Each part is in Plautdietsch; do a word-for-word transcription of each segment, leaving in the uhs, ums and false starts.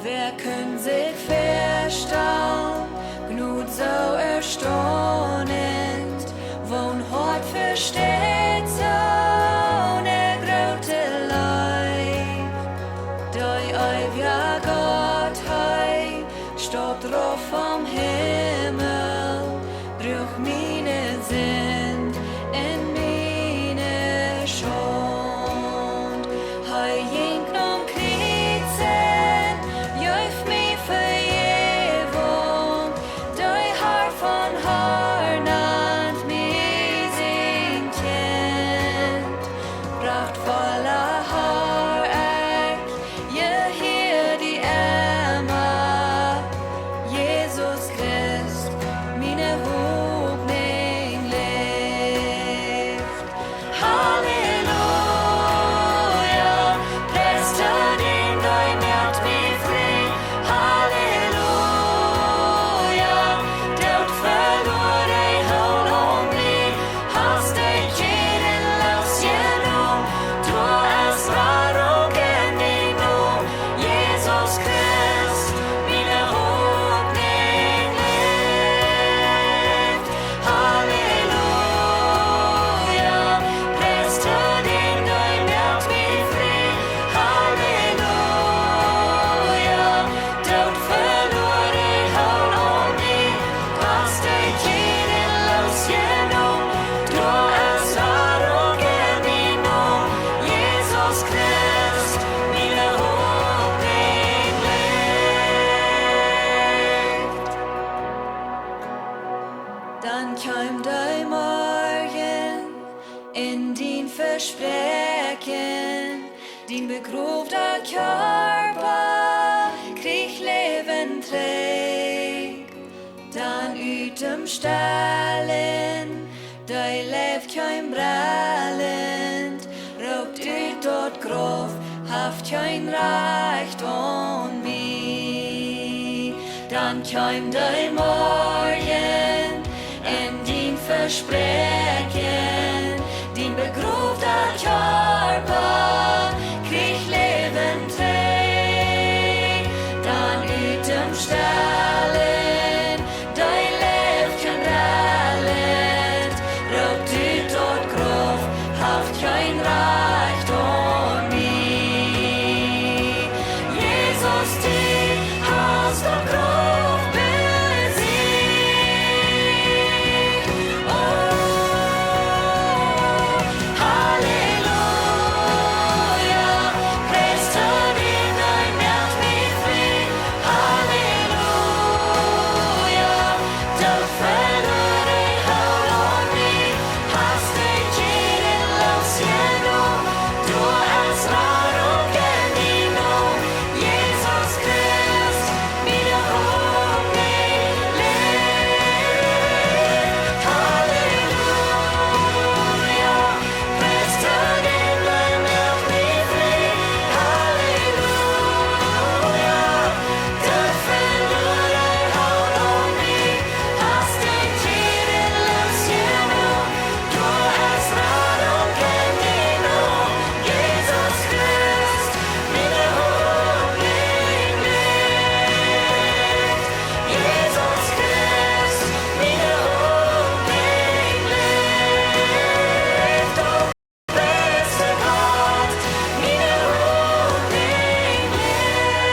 Wäa kunn sikj väastalen, Jnod soo erstaunent, waut Hoat vesteit soone groote Leew. De eewja Gott, hee steit rauf vom Himmel, droag miene Sind un miene Schaund. Hee jinkj nom Kjriez un jeef mie Vejäwunk. De Har von Har nand mie sien Kjint. Prachtvolla Har, ekj jehia die emma, Jesus Christ, miene Hopninj läft. Halleluja, priest dän, dee moakt mie frie. Halleluja, Doot veloaren, hol aun mie, hast dee Kjäden loosjenomen, doa es Radunk en dien Nomen, Jesus Christ, miene Hopninj läft. Halleluja, priest dän, dee moakt mie frie. Halleluja, Doot veloaren, hol aun mie, hast dee Kjäden loosjenomen, doa es Radunk en dien Nomen, Jesus Christ, miene Hopninj läft. Dan kjeem de Morjen un dien Vespräakjen, dien begrowda Kjarpa kjrieech Läwen trigj. Dan ut däm Stalen, dee Leew kjeem brellent, roopt ut daut Grauf: Haft kjeen Rajcht aun mie. Dan kjeem de Morjen un dien Vespräakjen, dien begrowda Kjarpa kjrieech Läwen trigj. Dan ut däm Stalen, dee Leew kjeem brellent, roopt ut daut Grauf: Haft kjeen Rajcht aun mie. Jesus, du hast daut Grauf besicht. Oh, Halleluja, priest dän, dee moakt mie frie. Halleluja, Doot veloaren, hol aun mie, hast dee Kjäden loosjenomen, doa es Radunk en dien Nomen, Jesus Christ, miene Hopninj läft. Halleluja, priest dän, dee moakt mie frie. Halleluja, Doot veloaren, hol aun mie, hast dee Kjäden loosjenomen, doa es Radunk en dien Nomen, Jesus Christ, miene Hopninj läft. Jesus Christ, miene Hopninj läft. Beste Gott, miene Hopninj läft.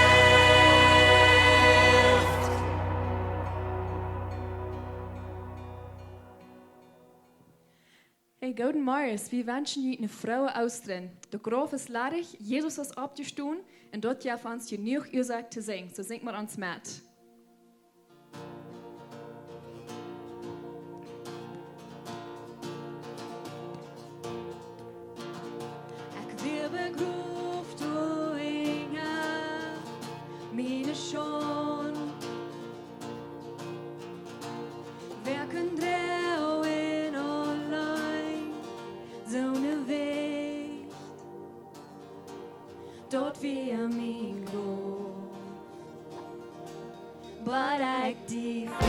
Hey, gooden Morjes. Wie wenschen junt een frooet Oostren. De Grauf es ladich, Jesus es oppjestonen un daut jeft ons jenuach Uasoak to sinjen. Soo sinj met ons met. Ekj wia begroft unja miene Schaund. Wäa kunn droagen auleen soone Wicht? Daut wia mien Gott, bat ekj die funk.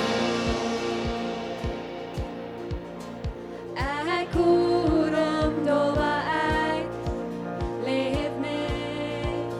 Ekj hia om, oba ekj läw nich.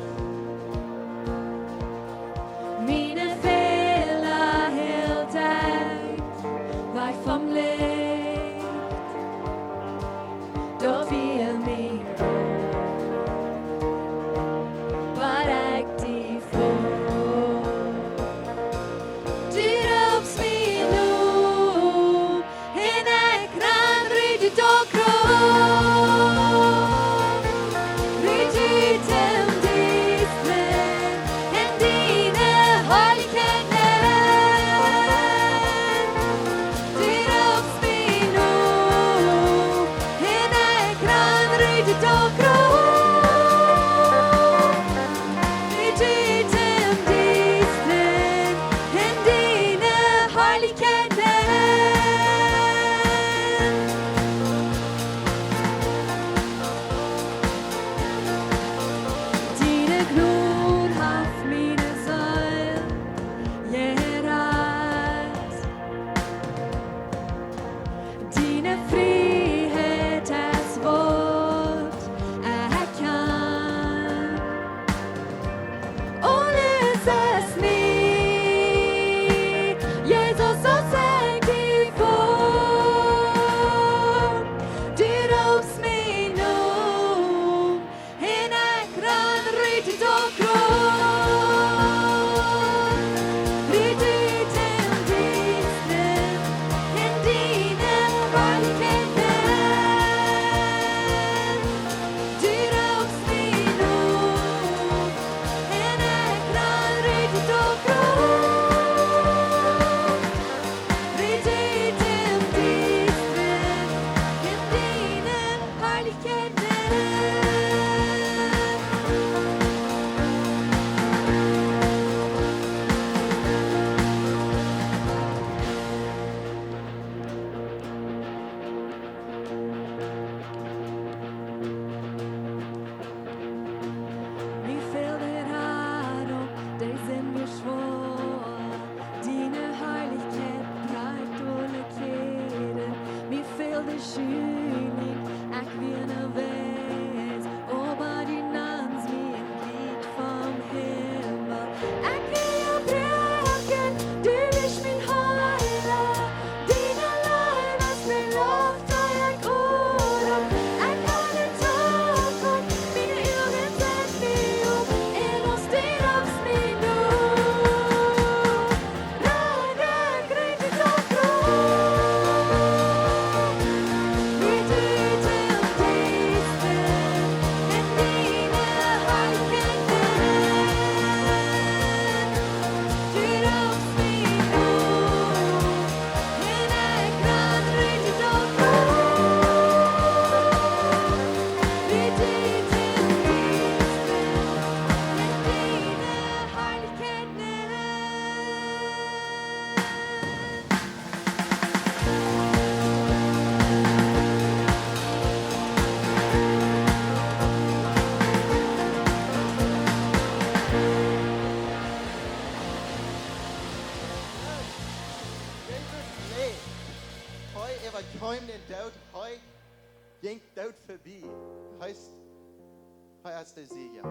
Hee es de Sieja.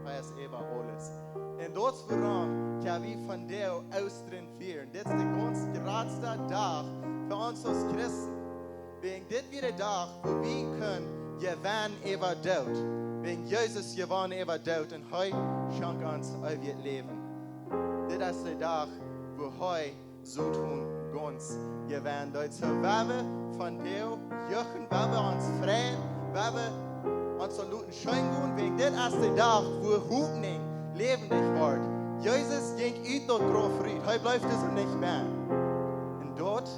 Hee es äwa aules. Un daut es wuarom, jo, wie vondoag Oostren fieren. Dit es de gaunz jratsta Dach fa ons aus Christen. Wäajen dit wia de Dach, wua wie kunnen jewennen äwa Doot. Wäajen Jesus jewonnen äwa Doot un hee schonk ons eewjet Läwen. Dit es de Dach, wua hee Soton gaunz jewennen deed. Soo, woa wie vondoag juchen, woa wie ons freien, woa wie ons loten scheen gonen, wäajen dit es de Dach, wua Hopninj läwendich woat. Jesus jinkj ut daut Grauf rut. Hee blift doa nich mea. Un daut,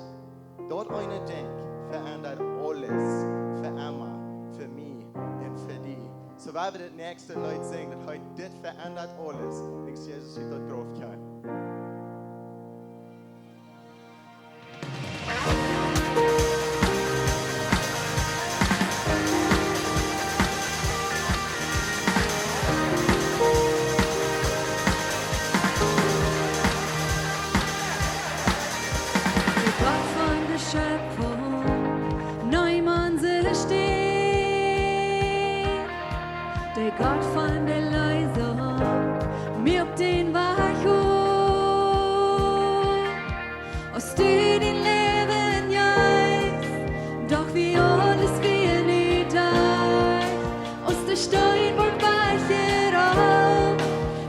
daut eene Dinkj veendat aules, fa emma, fa mie un fa die. Soo woa wie daut näakjste Leet sinjen, daut heet: Dit veendat aules, wiels Jesus ut daut Grauf kjeem. De Gott von de Schöpfung, neem onse Städ. De Gott von de Leesunk, moak dän Wajch opp. Aus du dien Läwen jeefst, doch wia aules wia nie doa. Aus de Steen wort wajchjerollt,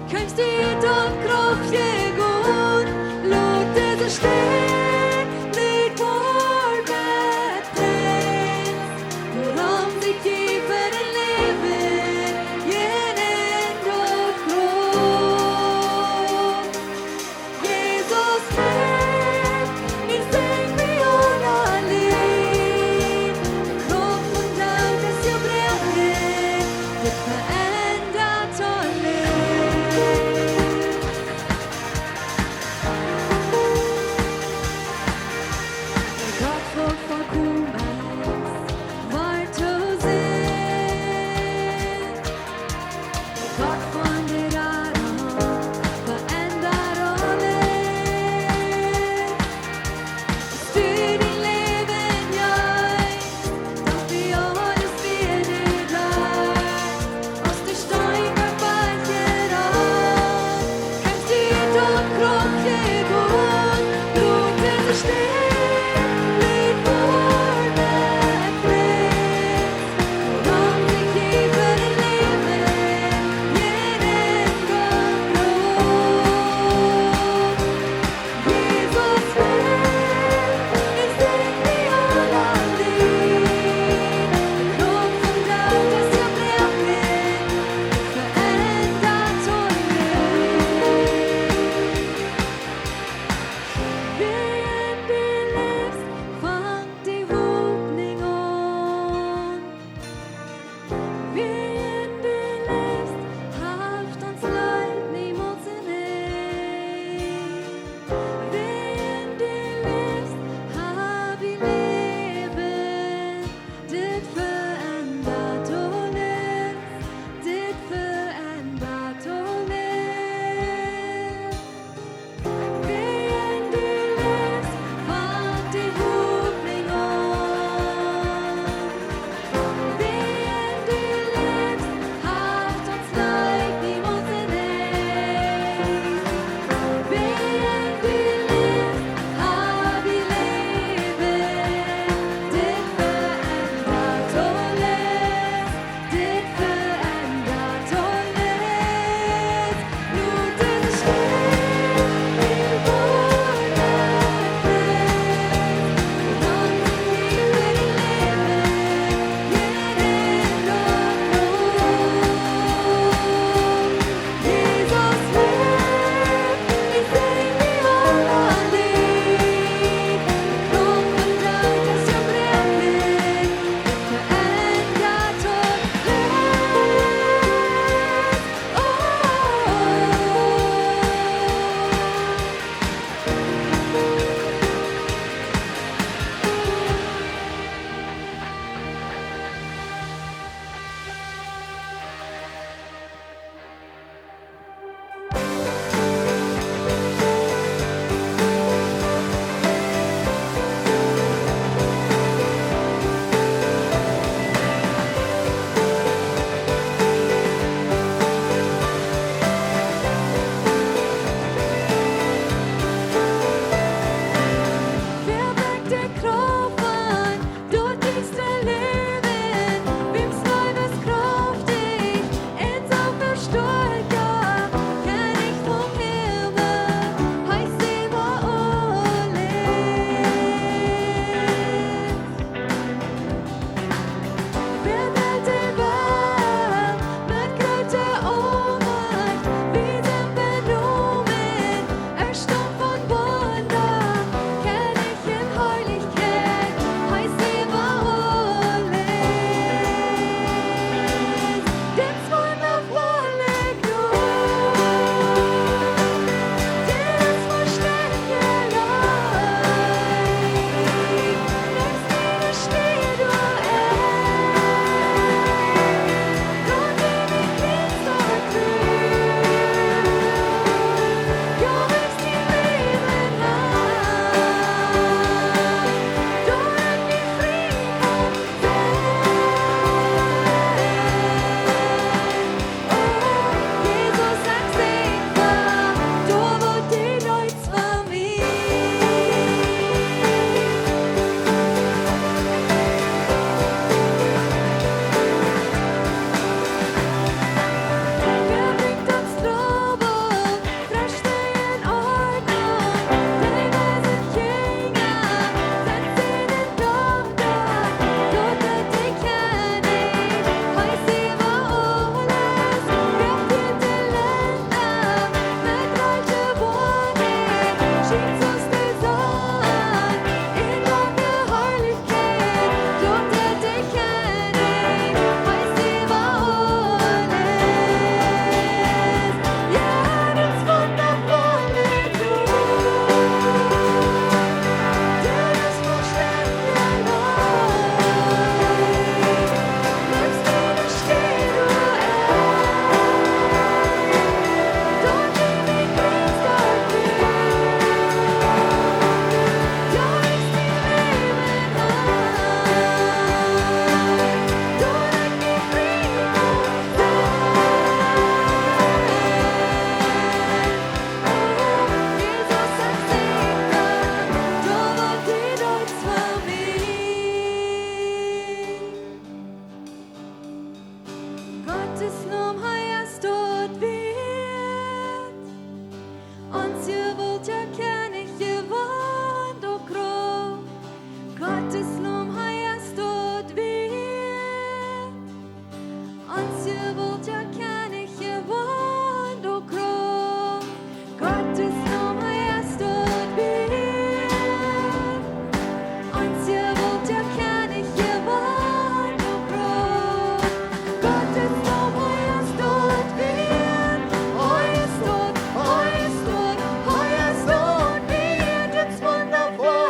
kjeemst du ut daut Grauf jegonen, lot dise Städ nich woaren. Wuarom sie dee fa dän Läwen en daut Grauf? Jesus leeft, nu sinj wie aula Leed. De Krauft von Doot es jebroaken, dit veendat aules. De Gott von Volkomenheit wort to seenen. De Gott von de Radunk veendat aules. Aus du dien Läwen jeefst, doch wia aules wia nie doa. Aus de Steen wort wajchjerollt, kjeemst du ut daut Grauf jegonen, lot dise Städ nich woaren. Wuarom sie dee fa dän Läwen en Gottes Nomen, hee es daut wieet. Ons Himmelkjennich jewant uk Ruhm. Gottes Nomen, hee es daut wieet. Ons Himmelkjennich jewant uk Ruhm. Gottes Nomen, hee es daut wieet. Ons Himmelkjennich jewant uk Ruhm. Gottes Nomen, hee es daut wieet. Hee es daut, hee es daut, hee es daut wieet. Dit es wundaboa.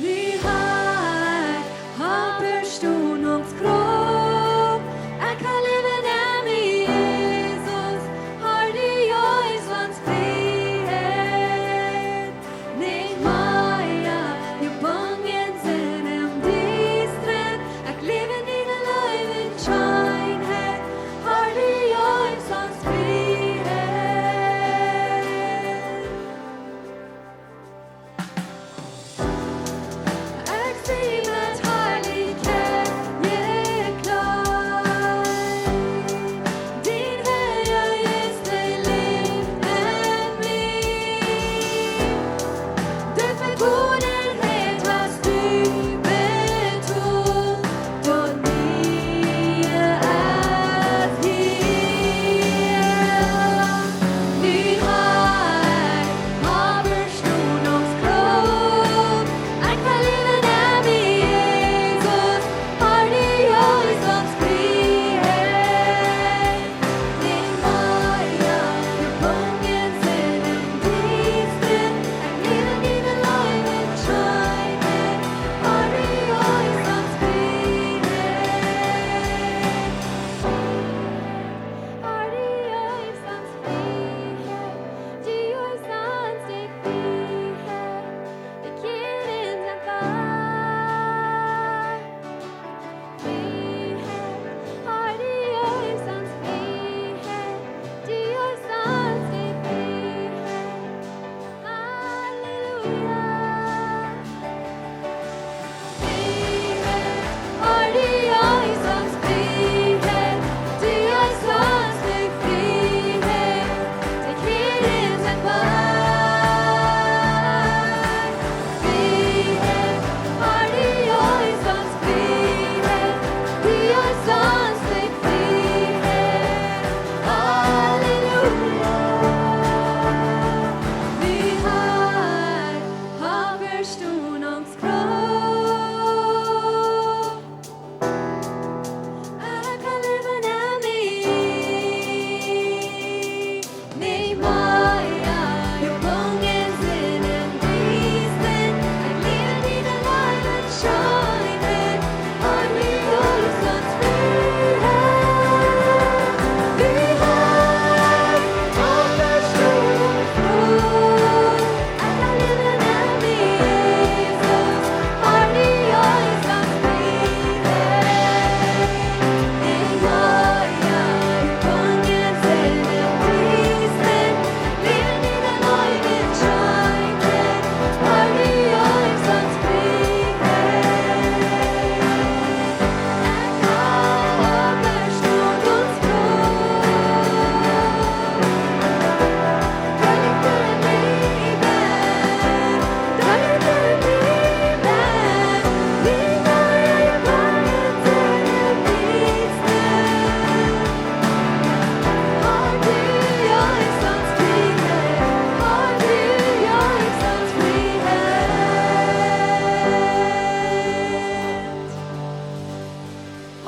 Wie ha ekj Oppstonunk Krauft. Ekj ha Läwen en mie, Jesus, Har, du jeefst ons Frieheit. Nich mea jebungen sennen em Diestren. Ekj läw en diene Leew un Scheenheit. Har, du jeefst ons Frieheit. Ekj sie met Heilichkjeit,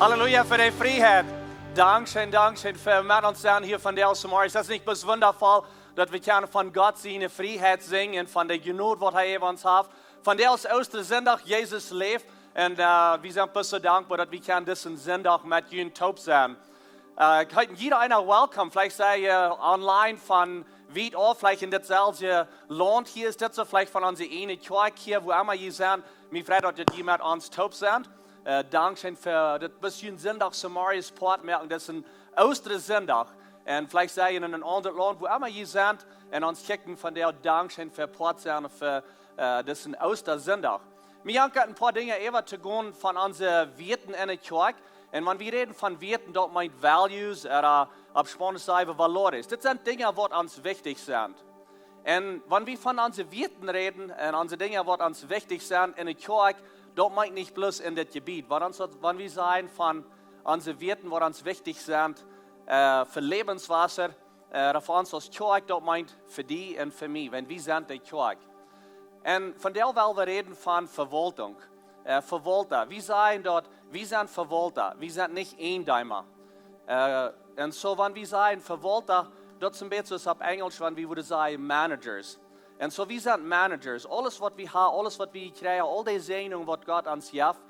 Halleluja fa de Frieheit. Dankscheen, dankscheen fa met ons sennen hia vondoag zemorjes. Daut es nich bloos wundafoll, daut wie kjennen von Gott siene Frieheit sinjen un von de Jnod, waut hee äwa ons haft. Vondoag es Oostren Sindach, Jesus läft. Un äh, wie sent bloos soo dankboa, daut wie kjennen disen Sindach met junt toop sennen. Äh, ekj heet jieda eena welkom. Veleicht sie jie online von wiet auf, veleicht en dit selwje Launt hia es dit soo, veleicht von onse eene Kjoakj hia, wua emma jie sent. Mie freit, daut jie met ons toop sent. Äh, dankscheen fa dit, best jie en Sindach zemorjes Poat moaken, daut es en Oostren Sindach. Un veleicht sie jie en een aundret Launt, wua emma jie sent, un ons kjikjen vondoag, dankscheen fa Poat sennen fa äh, disen Oostren Sindach. Mie jankat een poa Dinja äwa to gonen von onse Wieeten enne Kjoakj. Un wan wie räden von Wieeten, daut meent values, ooda opp Spaunisch saj wie valores. Dit sent Dinja, waut ons wichtich sent. Un wan wie von onse Wieeten räden un onse Dinja, waut ons wichtich sent enne Kjoakj, daut meent nich bloos en dit Jebiet. Wan ons, wan wie sajen von onse Wieeten, waut ons wichtich sent, äh, fa Läwenswota, äh, fa ons aus Kjoakj, daut meent fa die un fa mie, wiels wie sent de Kjoakj. Un vondoag well wie räden von Vewaultunk. Äh, Vewaulta. Wie sajen daut, wie sent Vewaulta, wie sent nich Ieejendeema. Äh, un soo, wan wie sajen Vewaulta, daut es een bät soo aus opp Enjelsch, wan wie wudden sajen managers. Un soo, wie sent managers. Aules, waut wie haben, aules, waut wie kjrieen, aul de Säajnungen, waut Gott ons jeft,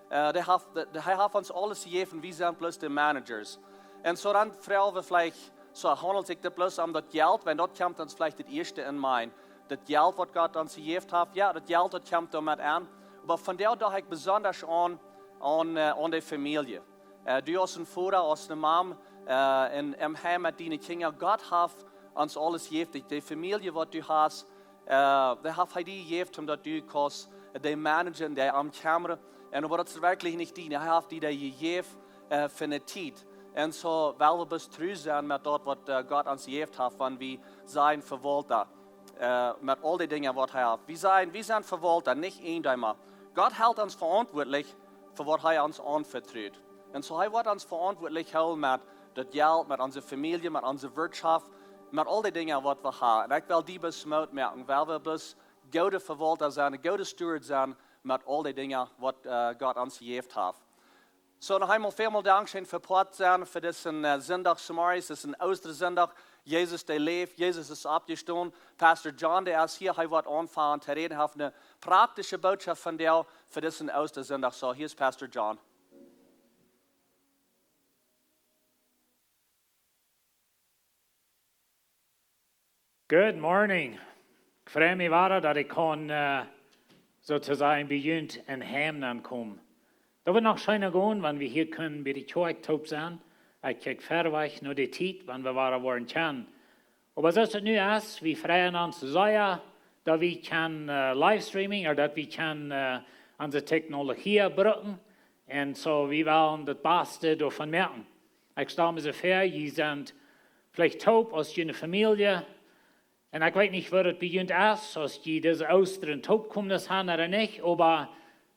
äh, dee haft, dee, hee haft ons aules jejäft, wie sent bloos de managers. Un soo dan froag wie veleicht, soo haundelt sikj daut bloos om daut Jelt, wiels daut kjemt ons veleicht daut ieeschte en mind. Daut Jelt, waut Gott ons jejäft haft, jo, daut Jelt, daut kjemt doamet aun. Oba vondoag docht ekj besonda aun, aun, äh, aun de Famielje. Äh, du aus een Voda, aus eene Mam, äh, en, em Heim met diene Kjinja, Gott haft ons aules jejäft. De, de Famielje, waut du hast, äh, dee haft hee die jejäft, om daut du kaust, äh, dee managen, dee om kjemmren. Un oba daut es werkjlich nich diene. Hee haft die dee jejäft, äh, fa eene Tiet. Un soo well wie bloos tru sennen met daut, waut, äh, Gott ons jejäft haft, wan wie sent Vewaulta, äh, met aul de Dinja, waut hee haft. Wie sent, wie sent Vewaulta, nich Ieejendeema. Gott helt ons veauntwuatlich fa waut hee ons aunvetrut. Un soo hee woat ons veauntwuatlich hoolen met daut Jelt, met onse Famielje, met onse Wirtschoft, met aul de Dinja, waut wie haben. Un ekj well die bloos Moot moaken, wiels wie bloos goode Vewaulta sent, goode Steward sent met aul de Dinja, waut, äh, Gott ons jejäft haft. Soo, noch eemol välmol dankscheen fa Poat sennen fa disen, äh, Sindach zemorjes, disen Oostren Sindach. Jesus, dee läft, Jesus es oppjestonen. Pastor John, dee es hia, hee woat aunfangen to räden, haft eene praktische Botschoft vondoag fa disen Oostren Sindach. Soo, hia es Pastor John. Good morning. Ekj frei mie wada, daut ekj kaun, äh, soo to sajen, bie junt en Heim aunkomen. Daut woat noch scheena gonen, wan wie hia kjennen bie de Kjoakj toop sennen. Ekj kjikj verwajch no de Tiet, wan wie wada woaren kjennen. Oba soo aus et nu es, wie freien ons sea, daut wie kjennen, äh, livestreaming, ooda daut wie kjennen, äh, onse Technologie brucken. Un soo, wie wellen daut baste doavon moaken. Ekj stal mie soo väa, jie sent veleicht toop aus june Famielje. Un ekj weet nich, woo daut bie junt es, aus jie dise Oostren toopkomen haben ooda nich, oba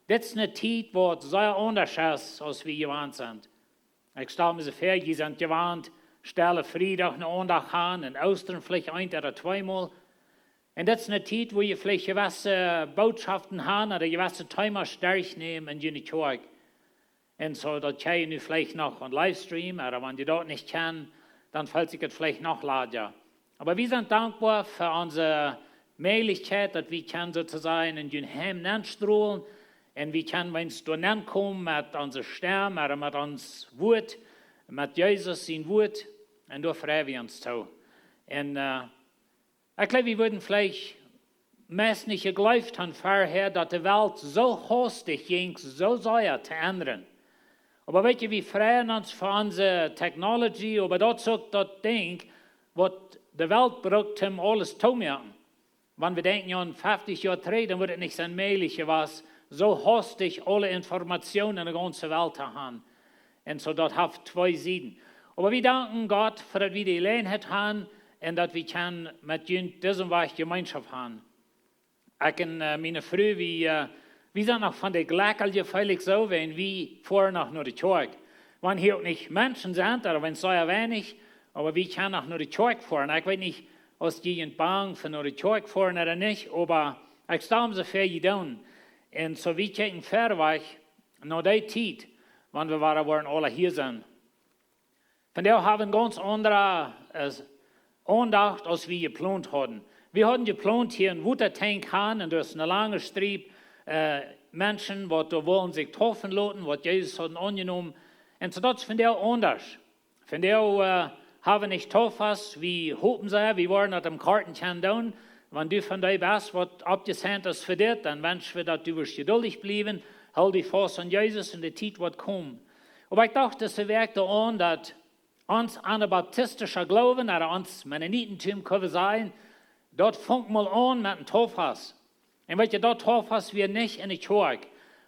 dit es eene Tiet, waut sea aundasch es, aus wie jewant sent. Ekj stal mie soo väa, jie sent jewant, Stelle Friedach een Aundacht haben, un Oostren veleicht eent ooda tweemol. Un dit es eene Tiet, wua jie veleicht jewesse Botschoften haben ooda jewesse Themas derchnämen en june Kjoakj. Un soo, daut jie nu veleicht noch een livestream, ooda wan jie daut nich kjennen, dan felt sikj et veleicht noch ladja. Oba wie sent dankboa fa onse Mäajlichkjeit, daut wie kjennen soo to sajen en jun Heim nenstrolen. Un wie kjennen weens doa nenkomen met onse Stemm, ooda met ons Wuat, met Jesus sien Wuat. Un doa frei wie ons too. Un, äh, ekj jleew, wie wudden veleicht meist nich jejleeft haben verhäa, daut de Welt soo haustich jinkj, soo sea to endren. Oba weet jie, wie freien ons fa onse Technology, oba daut es uk daut Dinkj, waut de Welt brukt, om aules to moaken. Wan wie denkjen aun feftich Joa trigj, dan wudd et nich sennen mäajlich jewast, soo haustich aule Informatsjoon en de gaunze Welt to haben. Un soo, daut haft twee Sieden. Oba wie danken Gott fa daut wie de Jeläajenheit haben un daut wie kjennen met junt disen Wajch Jemeenschoft haben. Ekj un, äh, miene Fru, wie, äh, wie sent noch von de Jlekjelje, feel ekj soo, wan wie foaren noch no de Kjoakj. Wan hia uk nich Menschen sent, ooda wan sea weinich, oba wie kjennen noch no de Kjoakj foaren. Ekj weet nich, aus jie bang fa no de Kjoakj foaren ooda nich, oba ekj stal mie soo väa, jie doonen. Un soo, wie kjikjen verwajch no dee Tiet, wan wie woaren woaren aula hia sennen. Vondoag hab wie eene gaunz aundre, äh, Aundacht aus wie jeplont hauden. Wie hauden jeplont hia een Wotatank han un doa es eene lange Striep, äh, Menschen waut doa wullen sikj taufen loten, waut Jesus hauden aunjenomen. Un soo daut es vondoag aundasch. Vondoag, äh, hab wie nich Taufas, wie hopen sea, wie woaren daut em Korten kjennen doonen. Wan du von dee best waut oppjeseint es fa dit, dan wensch wie daut du woascht jeduldich bliewen, hool die faust aun Jesus un de Tiet woat komen. Oba ekj docht, daut es de Wäakj doa aun, daut ons anabaptistischa Gloowen, ooda ons Mennonitentum, kjenn wie sajen, daut funk mol aun met een Taufas. Un weet jie, daut Taufas wia nich enne Kjoakj,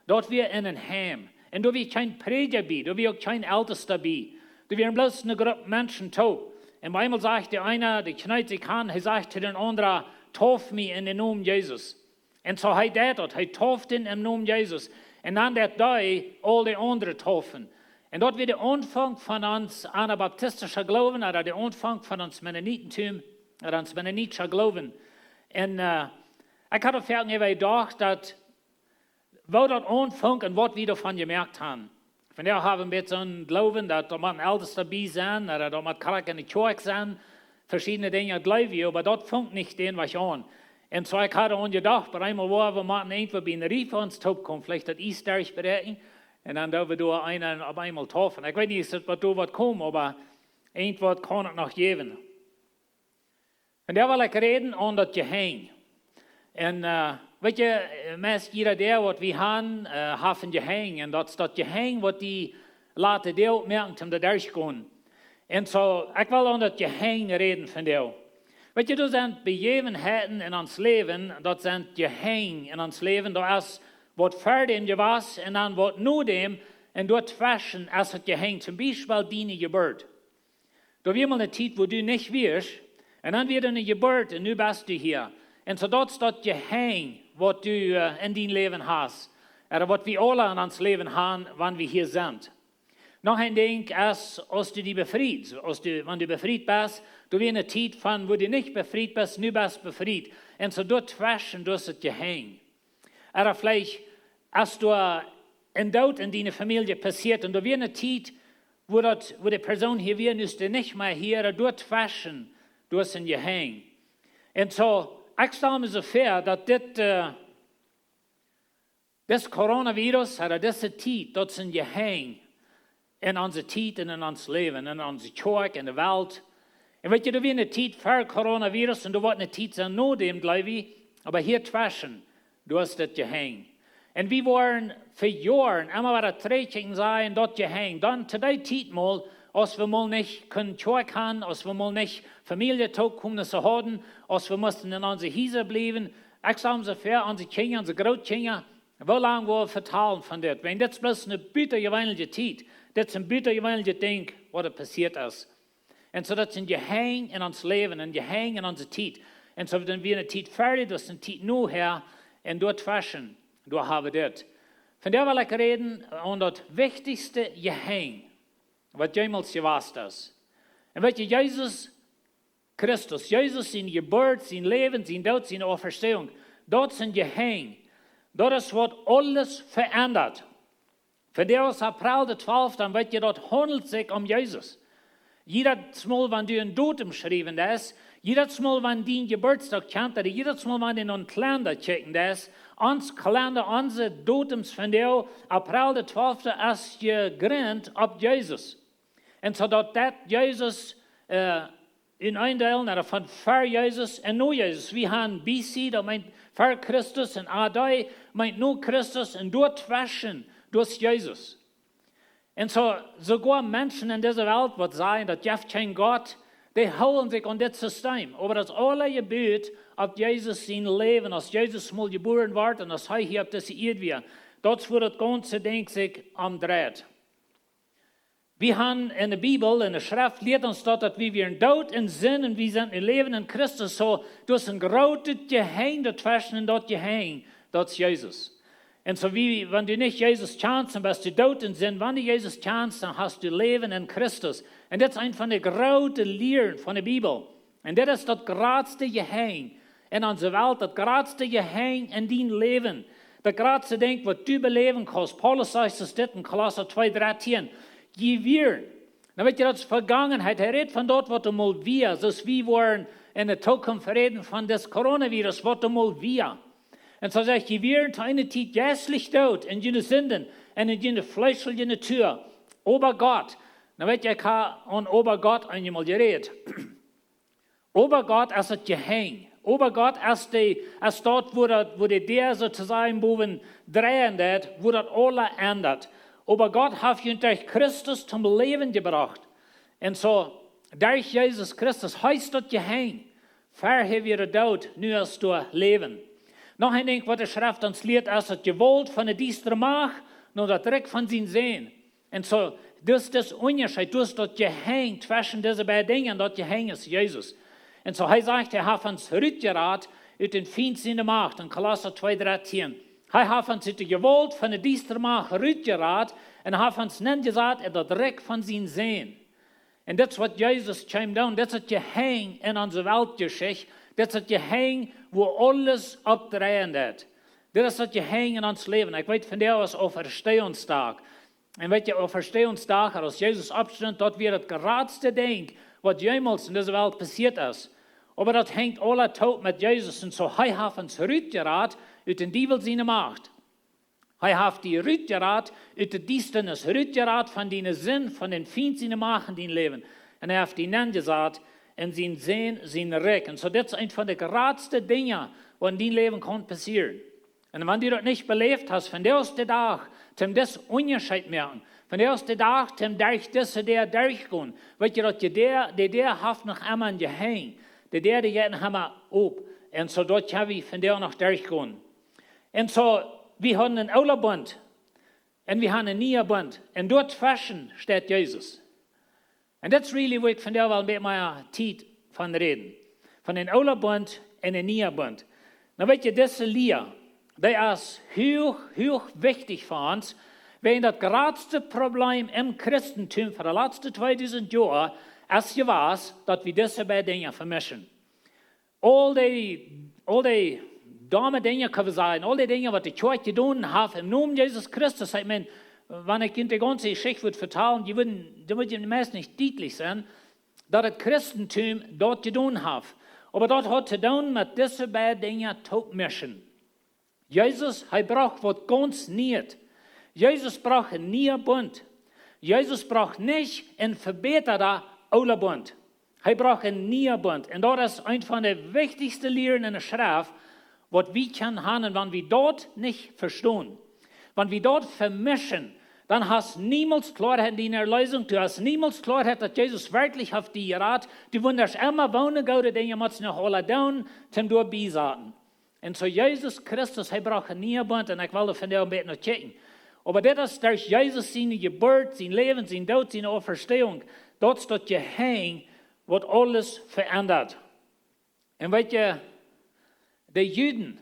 daut wia en een Heim. Un doa wia kjeen Prädja bie, doa wia uk kjeen Eltesta bie. Doa wieren bloos eene Grupp Menschen toop. Un bie eemol sajcht de eena, dee kjneet sikj han, hee sajcht to dän aundren: "Tauf mie en dän Nomen Jesus." Un soo hee deed daut, hee tauft am em Nomen Jesus. Un dan deed hee aul de aundre taufen. Un daut wia de Aunfank von ons anabaptistischa Gloowen, ooda de Aunfank von ons Mennonitentum, ooda ons mennonitischa Gloowen. Un, äh, ekj haud foaken äwa jedocht, daut, woo daut aunfunk un waut wie doavon jemoakt han. Vondoag hab wie een bät soon Gloowen, daut doa mott een Eltesta bie sennen, ooda doa mott krakjt enne Kjoakj sennen. Veschiedne Dinja jleew wie, oba daut funk nich dän Wajch aun. Un soo, ekj haud aun jedocht, bie eemol woa wie motten irjentwua bie een Riefa ons toopkomen, veleicht daut Iess derchbräakjen. Un dan doo wie doa eenen opp eemol taufen. Ekj weet nich, es daut waut doa woat komen, oba irjentwaut kaun et noch jäwen. Un doa well ekj räden aun daut Jehenj. Un, äh, weet jie, meist jieda Deel waut wie han, äh, haft een Jehenj. Un daut es daut Jehenj waut die lat de Deel moaken toom doa derchgonen. Un soo, ekj well aun daut Jehenj räden vondoag. Weet jie, doa sent Bejäwenheiten en ons Läwen, daut sent Jehenj en ons Läwen. Doa es waut ver däm jewast un dan waut no däm. Un doa tweschen es daut Jehenj. Toom Biespel diene Jeburt. Doa wia mol eene Tiet, wua du nich wieescht, un dan wia doa eene Jeburt, un nu best du hia. Un soo daut es daut Jehenj, waut du, äh, en dien Läwen hast, ooda waut wie aula en ons Läwen han, wan wie hia sent. Noch een Dinkj es, aus du die befriest, aus du, wan du befriet best, doa wia eene Tiet von, wua du nich befriet best, nu best befriet. Un soo doa tweschen, doa es daut Jehenj. Ooda veleicht, aus doa een Doot en diene Famielje passieet, un doa wia eene Tiet, wua daut, wua de Persoon hia wia, nu es dee nich mea hia, ooda doa tweschen, doa es een Jehenj. Un soo, ekj stal mie soo väa, daut dit, äh, dis Coronavirus, ooda dise Tiet, daut es een Jehenj en onse Tiet un en ons Läwen, en onse Kjoakj, en de Welt. Un weet jie, doa wia eene Tiet ver Coronavirus un doa woat eene Tiet sennen no däm, jleew ekj, oba hia tweschen, doa es daut Jehenj. Un wie woaren fa Joaren emma wada trigjkjikjen, sajen, daut Jehenj. Dan to dee Tiet mol, aus wie mol nich kunnen Kjoakj han, aus wie mol nich Famielje Toopkommnisse hauden, aus wie musten en onse Hiesa bliewen. Ekj stal mie soo väa, onse Kjinja, onse Grootkjinja, woo lang woa wie vetalen von dit? Wan dit es bloos eene butajeweenelje Tiet. Dit es een butajeweeneljet Dinkj, waut doa passieet es. Un soo daut es een Jehenj en ons Läwen, een Jehenj en onse Tiet. Un soo dan wia eene Tiet ver, daut es eene Tiet nohäa, un doa tweschen, doa hab wie dit. Vondoag well ekj räden aun daut wichtichste Jehenj, waut jemols jewast es. Un weet jie, Jesus Christus, Jesus siene Jeburt, sien Läwen, sien Doot, siene Auferstehung, daut es een Jehenj. Daut es waut aules veendat. Vondoag es April de twalfte, dan weet jie, daut haundelt sikj om Jesus. Jiedet Mol, wan du een Datum schriewen deist, jiedet Mol, wan dien Jeburtsdach kjemt, ooda jiedet Mol, wan du en Kalenda kjikjen deist, ons Kalenda, onse Datums vondoag, April de twalfte, es jegrunt opp Jesus. Un soo daut daut Jesus, äh, en een Deel, ooda von ver Jesus un no Jesus. Wie han B C, daut meent ver Christus, un A D meent no Christus, un doa tweschen, doa es Jesus. Un soo, soogoa Menschen en dise Welt, waut sajen, daut jeft kjeen Gott, dee hoolen sikj aun dit System. Oba daut es aules jebut opp Jesus sien Läwen, aus Jesus mol jebuaren wort un aus hee hia opp dise Ieed wia. Daut es, wua daut gaunze Dinkj sikj om dreit. Wie han en de Bibel, en de Schreft, lieet ons daut, daut wie wieren doot en Sind un wie sent nu läwend en Christus. Soo, doa es een grootet Jehenj doatweschen, un daut Jehenj, daut es Jesus. Un soo wie, wan du nich Jesus kjanst, dan best du doot en Sind. Wan du Jesus kjanst, dan hast du Läwen en Christus. Un dit es eent von de groote Lieren von de Bibel. Un dit es daut jratste Jehenj en onse Welt, daut jratste Jehenj en dien Läwen. Daut jratste Dinkj waut du beläwen kaust, Paulus sajcht ons dit en Kolossa twee drettien: Jie wieren. Dan weet jie, daut es Vegangenheit. Hee rät von daut waut emol wia, soo aus wie woaren en de Tookunft räden von dit Coronavirus, waut emol wia. Un soo sajcht: Jie wieren to eene Tiet jeistlich doot en june Sinden un en june fleeschelje Natua. Oba Gott. Dan weet jie, ekj hab aun Oba Gott eenmol jerät. Oba Gott es daut Jehenj. Oba Gott es de, es daut, wua daut, wua de Däa sotosajen bowen dreien deit, wua daut aules endat. Oba Gott haft junt derch Christus toom Läwen jebrocht. Un soo, derch Jesus Christus, hee es daut Jehenj. Verhäa wia doot, nu es doa Läwen. Noch een Dinkj waut de Schreft ons lieet, es daut Jewault von de diestre Macht no daut Rikj von sien Sän. Un soo, daut es de Unjascheet, daut es daut Jehenj tweschen dise beid Dinja, un daut Jehenj es Jesus. Un soo, hee sajcht, hee haft ons rutjerat ut dän Fient siene Macht, en Kolossa twee drettien. Hee haft ons ut de Jewault von de diestre Macht rutjerat un haft ons nenjesat en daut Rikj von sien Sän. Un dit es waut Jesus kjeem doonen. Dit es daut Jehenj en onse Weltjeschicht. Dit es daut Jehenj, wua aules opp dreien deit. Dit es daut Jehenj en ons Läwen. Ekj weet, vondoag es Auferstehungsdach. Un weet jie, Auferstehungsdach, aus Jesus oppstunt, daut wia daut jratste Dinkj waut jemols en dise Welt passieet es. Oba daut henjt aules toop met Jesus. Un soo, hee haft ons rutjerat ut dän Diewel siene Macht. Hee haft die rutjerat ut de Diestanis, rutjerat von diene Sind, von dän Fient siene Macht en dien Läwen. Un hee haft die nenjesat en sien Sän sien Rikj. Un soo, dit es eent von de jratste Dinja waut en dien Läwen kaun passieren. Un wan du daut nich beläft hast, vondoag es de Dach toom dit Unjascheet moaken. Vondoag es de Dach toom derch dise Däa derchgonen. Weet jie daut, de Däa, de Däa haft noch emma een Jehenj. De Däa, dee jeit noch emma op. Un soo, daut kjenn wie vondoag noch derchgonen. Un soo, wie haben een oola Bunt un wie haben een niea Bunt. Un doatweschen steit Jesus. Un daut es really, wua ekj vondoag well een bät mea Tiet von räden. Von een oola Bunt un een niea Bunt. Nu weet jie, dise Lia, dee es huach, huach wichtich fa ons, wiels daut jratste Problem em Christentum fa de latste tweedusent Joa es jewast, daut wie dise beid Dinja vemischen. Aul dee, aul dee domme Dinja, kaun wie sajen, aul dee Dinja waut de Kjoakj jedonen haft em Nomen Jesus Christus. Ekj meen, wan ekj junt de gaunze Jeschicht wudd vetalen, jie wudden, dan wudd junt meist nich dietlich sennen, daut daut Christentum daut jedonen haft. Oba daut haft to doonen met dise beid Dinja toopmischen. Jesus, hee brocht waut gaunz Nieet. Jesus brocht een niea Bunt. Jesus brocht nich een vebätada oola Bunt. Hee brocht een niea Bunt. Un daut es eent von de wichtichste Lieren en de Schreft, waut wie kjennen haben. Un wan wie daut nich vestonen, wan wie daut vemischen, dan hast niemols Kloarheit en diene Erlösung. Du hast niemols Kloarheit, daut Jesus werkjlich haft die jerat. Du wundasch emma, woone goode Dinja motst noch aula doonen, toom doa biesaten. Un soo Jesus Christus, hee brocht een niea Bunt, un ekj well doa vondoag een bät no kjikjen. Oba dit es derch Jesus siene Jeburt, sien Läwen, sien Doot, siene Auferstehung. Daut es daut Jehenj, waut aules veendat. Un weet jie, de Juden,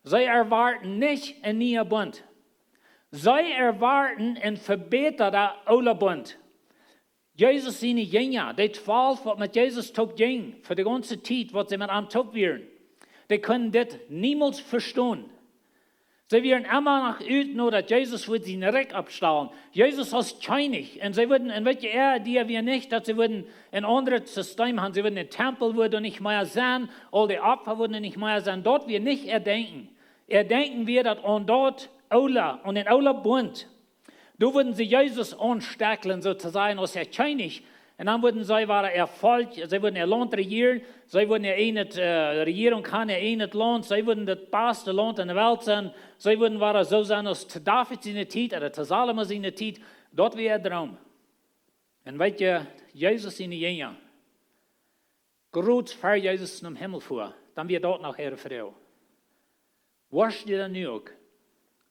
see erwoaten nich een niea Bunt. See erwoaten een vebätada oola Bunt. Jesus siene Jinja, dee twalf, waut met Jesus toop jinjen, fa de gaunze Tiet, waut see met am toop wieren, dee kunnen dit niemols vestonen. See wieren emma noch ut no daut Jesus wudd sien Rikj oppstalen. Jesus aus Kjennich. Un see wudden, un weet jie, äa Idee wia nich, daut see wudden een aundret System haben. See wudden, de Tempel wudd nich mea sennen, aul de Opfa wudden nich mea sennen. Daut wia nich äa Denkjen. Äa Denkjen wia daut aun daut oola, aun dän oola Bunt. Doa wudden see Jesus aunstekjlen, sotosajen, aus äa Kjennich. Un dan wudden see wada äa Volkj, see wudden äa Launt rejieren, see wudden äa ieejnet, äh, Rejierunk haben, äa ieejnet Launt, see wudden daut baste Launt en de Welt sennen, see wudden wada soo sennen aus to David siene Tiet, ooda to Salomo siene Tiet. Daut wia äa Droom. Un weet jie, Jesus siene Jinja, krakjt ver Jesus nom Himmel fua, dan wia daut noch äare Froag: Woascht du dan nu uk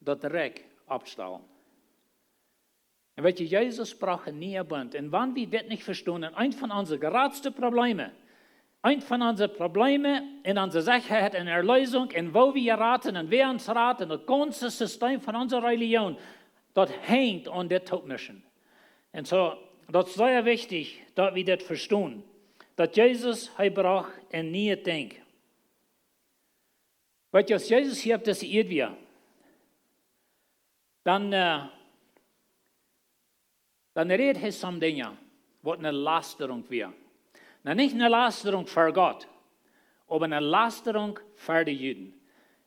daut Rikj oppstalen? Un weet jie, Jesus brocht een niea Bunt. Un wan wie dit nich vestonen, eent von onse jratste Probleme, eent von onse Probleme en onse Sechaheit un Erlösung un woo wie raten un wäa ons rat un daut gaunze System von onse Religion, daut henjt aun dit toopmischen. Un soo, daut es sea wichtich, daut wie dit vestonen, daut Jesus, hee brocht een niea Dinkj. Weet jie, aus Jesus hia opp dise Ieed wia, dan, äh, dan rät hee von Dinja, waut eene Lasterung wia. Na, nich eene Lasterung fa Gott, oba eene Lasterung fa de Juden.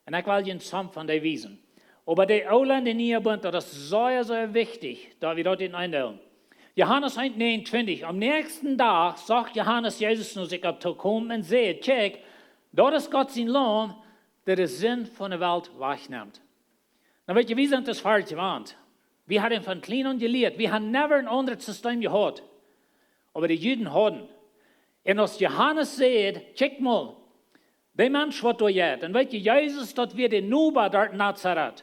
Un ekj well junt somm von dee wiesen. Oba de Oole un de Niee Bunt, daut es sea, sea wichtich, daut wie daut en eendelen. Johanes eent negenundzwanzig, aum näakjsten Dach sach Johanes Jesus no sikj opp to komen un säd: "Kjikj, daut es Gott sien Laum, daut de Sind von de Welt wajchnemt." Na, weet jie, wie sent daut faulsch jewant. Wie haben von kjlien aun jelieet. Wie haben never een aundret System jehaut. Oba de Juden hauden. Un aus Johanes säd: "Kjikj mol, de Mensch waut doa jeit." Un weet jie, Jesus, daut wia de Noba doa en Nazareth.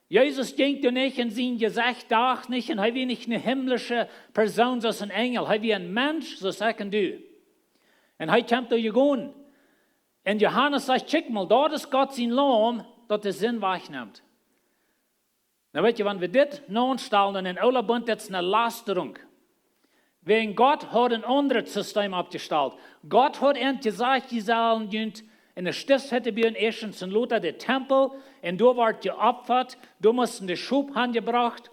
Jesus jinkj doa nich un sien Jesecht docht nich, un hee wia nich eene himmlische Persoon, soo aus een Enjel. Hee wia een Mensch, soo aus ekj un du. Un hee kjemt doa jegonen. Un Johanes sajcht: "Kjikj mol, daut es Gott sien Laum, daut de Sind wajchnemt." Na, weet jie, wan wie dit nohstalen en Oola Bunt, daut es eene Lasterung. Wäajen Gott haud een aundret System oppjestalt. Gott haud an jesajcht: "Jie sellen junt eene Stiftshütte buen, ieeschtens un lota de Tempel, un doa wort jeopfat, doa musten de Schop hanjebrocht."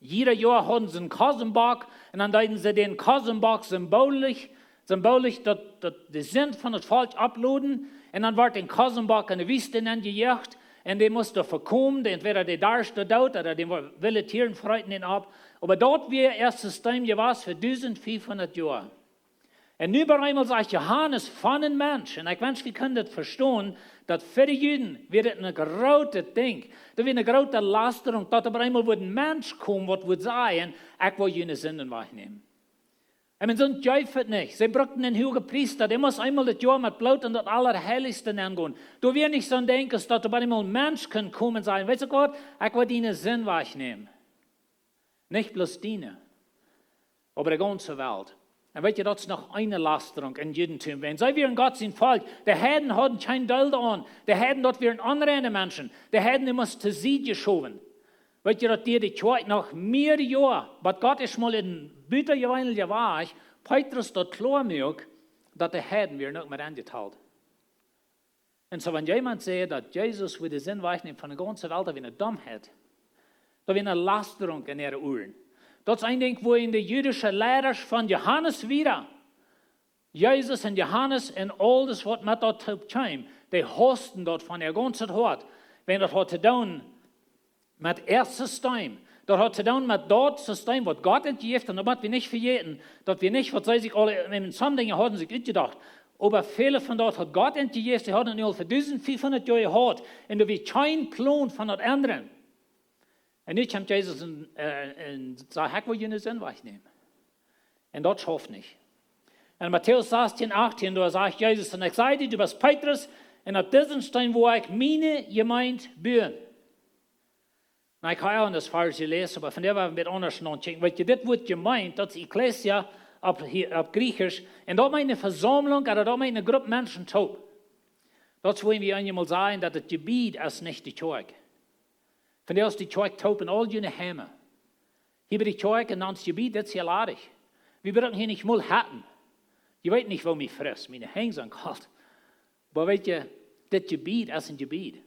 Jieda Joa hauden see een Kosenbock, un dan deeden see dän Kosenbock symbolisch, symbolisch daut, daut de Sind von daut Volkj opploden, un dan wort een Kosenbock en de Wiest nenjejoacht, un dee must doa vekomen, dee entwäda dee Darscht doa doot, ooda dee wo-, wille Tieren freeten dän opp. Oba daut wia daut System jewast fa dusent fiefhundat Joa. Un nu opp eemol sajcht Johanes von een Mensch, un ekj wensch, jie kjennen daut vestonen, daut fa de Juden wia daut een grootet Dinkj, daut wia eene groote Lasterung, daut opp eemol wudd een Mensch komen, waut wudd sajen: "Ekj well june Sinden wajchnämen." Un soont jeef et nich. See brukten een Huagepriesta, dee must eemol daut Joa met Bloot en daut Aulaheilichste nengonen. Doa wia nich soon Dinkj, aus daut opp eemol een Mensch kunn komen un sajen: "Weetst du waut, ekj well diene Sind wajchnämen." Nich bloos diene, oba de gaunze Welt. Un weet jie, daut es noch eene Lasterung em Judentum. Wan see wieren Gott sien Volkj, de Heiden hauden kjeen Deel doaraun. De Heiden, daut wieren onreine Menschen. De Heiden, dee musten tosied jeschowen. Weet jie, daut dieed de Kjoakj noch mea Joa, waut Gott ieescht mol en een butajeweenelja Wajch Petrus daut kloa muak, daut de Heiden wieren uk met aunjetalt. Un soo, wan jemaunt sajcht, daut Jesus wudd de Sind wajchnemen von de gaunze Welt, daut wia eene Domheit. Daut wia eene Lasterung en äare Uaren. Daut es een Dinkj, wua de jüdische Leida von Johanes wieren, Jesus un Johanes un aules, waut met daut toop kjeem, dee haussten daut von äa gaunzet Hoat. Wan daut haud to doonen met äa System. Daut haud to doonen met daut System, waut Gott an jejäft haud. Un daut mott wie nich vejäten, daut wia nich, waut see sikj aule, en sommje Dinja hauden sikj utjedocht. Oba väl von daut haud Gott an jejäft, see hauden nu aul fa dusent fiefhundat Joa jehaut. Un doa wia kjeen Plon von daut endren. Un nu kjemt Jesus un, äh, un sajcht: "Ekj well june Sind wajchnämen." Un daut schauft nich. En Matäus sastieen, achttieen, doa sajcht Jesus: "Un ekj saj die, du best Petrus, un opp disen Steen woa ekj miene Jemeent buen." Na, ekj hab aul en daut Varsch jeläst, oba von doa woa wie een bät aundasch nochecken. Weet jie, dit Wuat Jemeent, daut es Ekklesia opp, hia, opp Jriechsch. Un daut meent eene Vesaumlunk, ooda daut meent eene Grupp Menschen toop. Daut es, wua wie eemol sajen, daut daut Jebied es nich de Kjoakj. Von doa es de Kjoakj toop en aul june Heime. Hia bie de Kjoakj en ons Jebied, daut es hia ladich. Wie brucken hia nich mol Haten. Jie weeten nich, woo mie frisst. Miene Henj sent kolt. Oba weet jie, dit Jebied es een Jebied.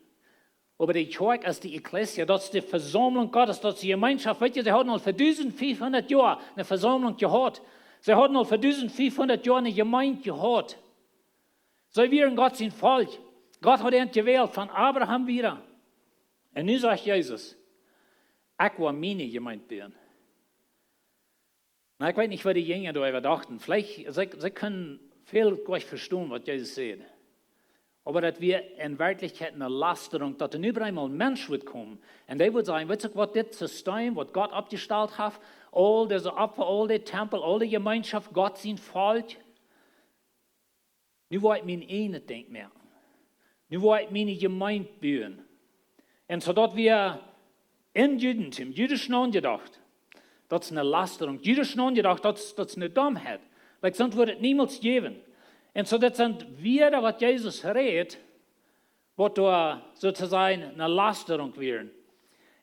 Oba de Kjoakj es de Ekklesia, daut es de Vesaumlunk Gottes, daut es de Jemeenschoft. Weet jie, see hauden aul fa dusent fiefhundat Joa eene Vesaumlunk jehaut. See hauden aul fa dusent fiefhundat Joa eene Jemeent jehaut. See wieren Gott sien Volkj. Gott haud an jewält von Abraham wieda. Un nu sajcht Jesus: "Ekj woa miene Jemeent buen." Na, ekj weet nich, waut de Jinja doaräwa dochten. Veleicht, see, see kunnen väl goanich vestonen, waut Jesus säd. Oba daut wia en Werkjlichkjeit eene Lasterunk, daut doa nu opp eemol een Mensch wudd komen. Un dee wudd sajen: "Weetst du waut, dit System, waut Gott oppjestalt haft, aul dise Opfa, aul de Tempel, aul de Jemeenschoft, Gott sien Volkj, nu woa ekj mien eejnet Dinkj moaken. Nu woa ekj miene Jemeent buen." Un soo daut wia em Judentum, jüdisch nojedocht, daut es eene Lasterunk. Jüdisch nojedocht, daut es, daut es eene Domheit. Like, soont wudd et niemols jäwen. Un soo, daut sent Wieed, waut Jesus rät, waut doa soo to sajen eene Lasterunk wieren.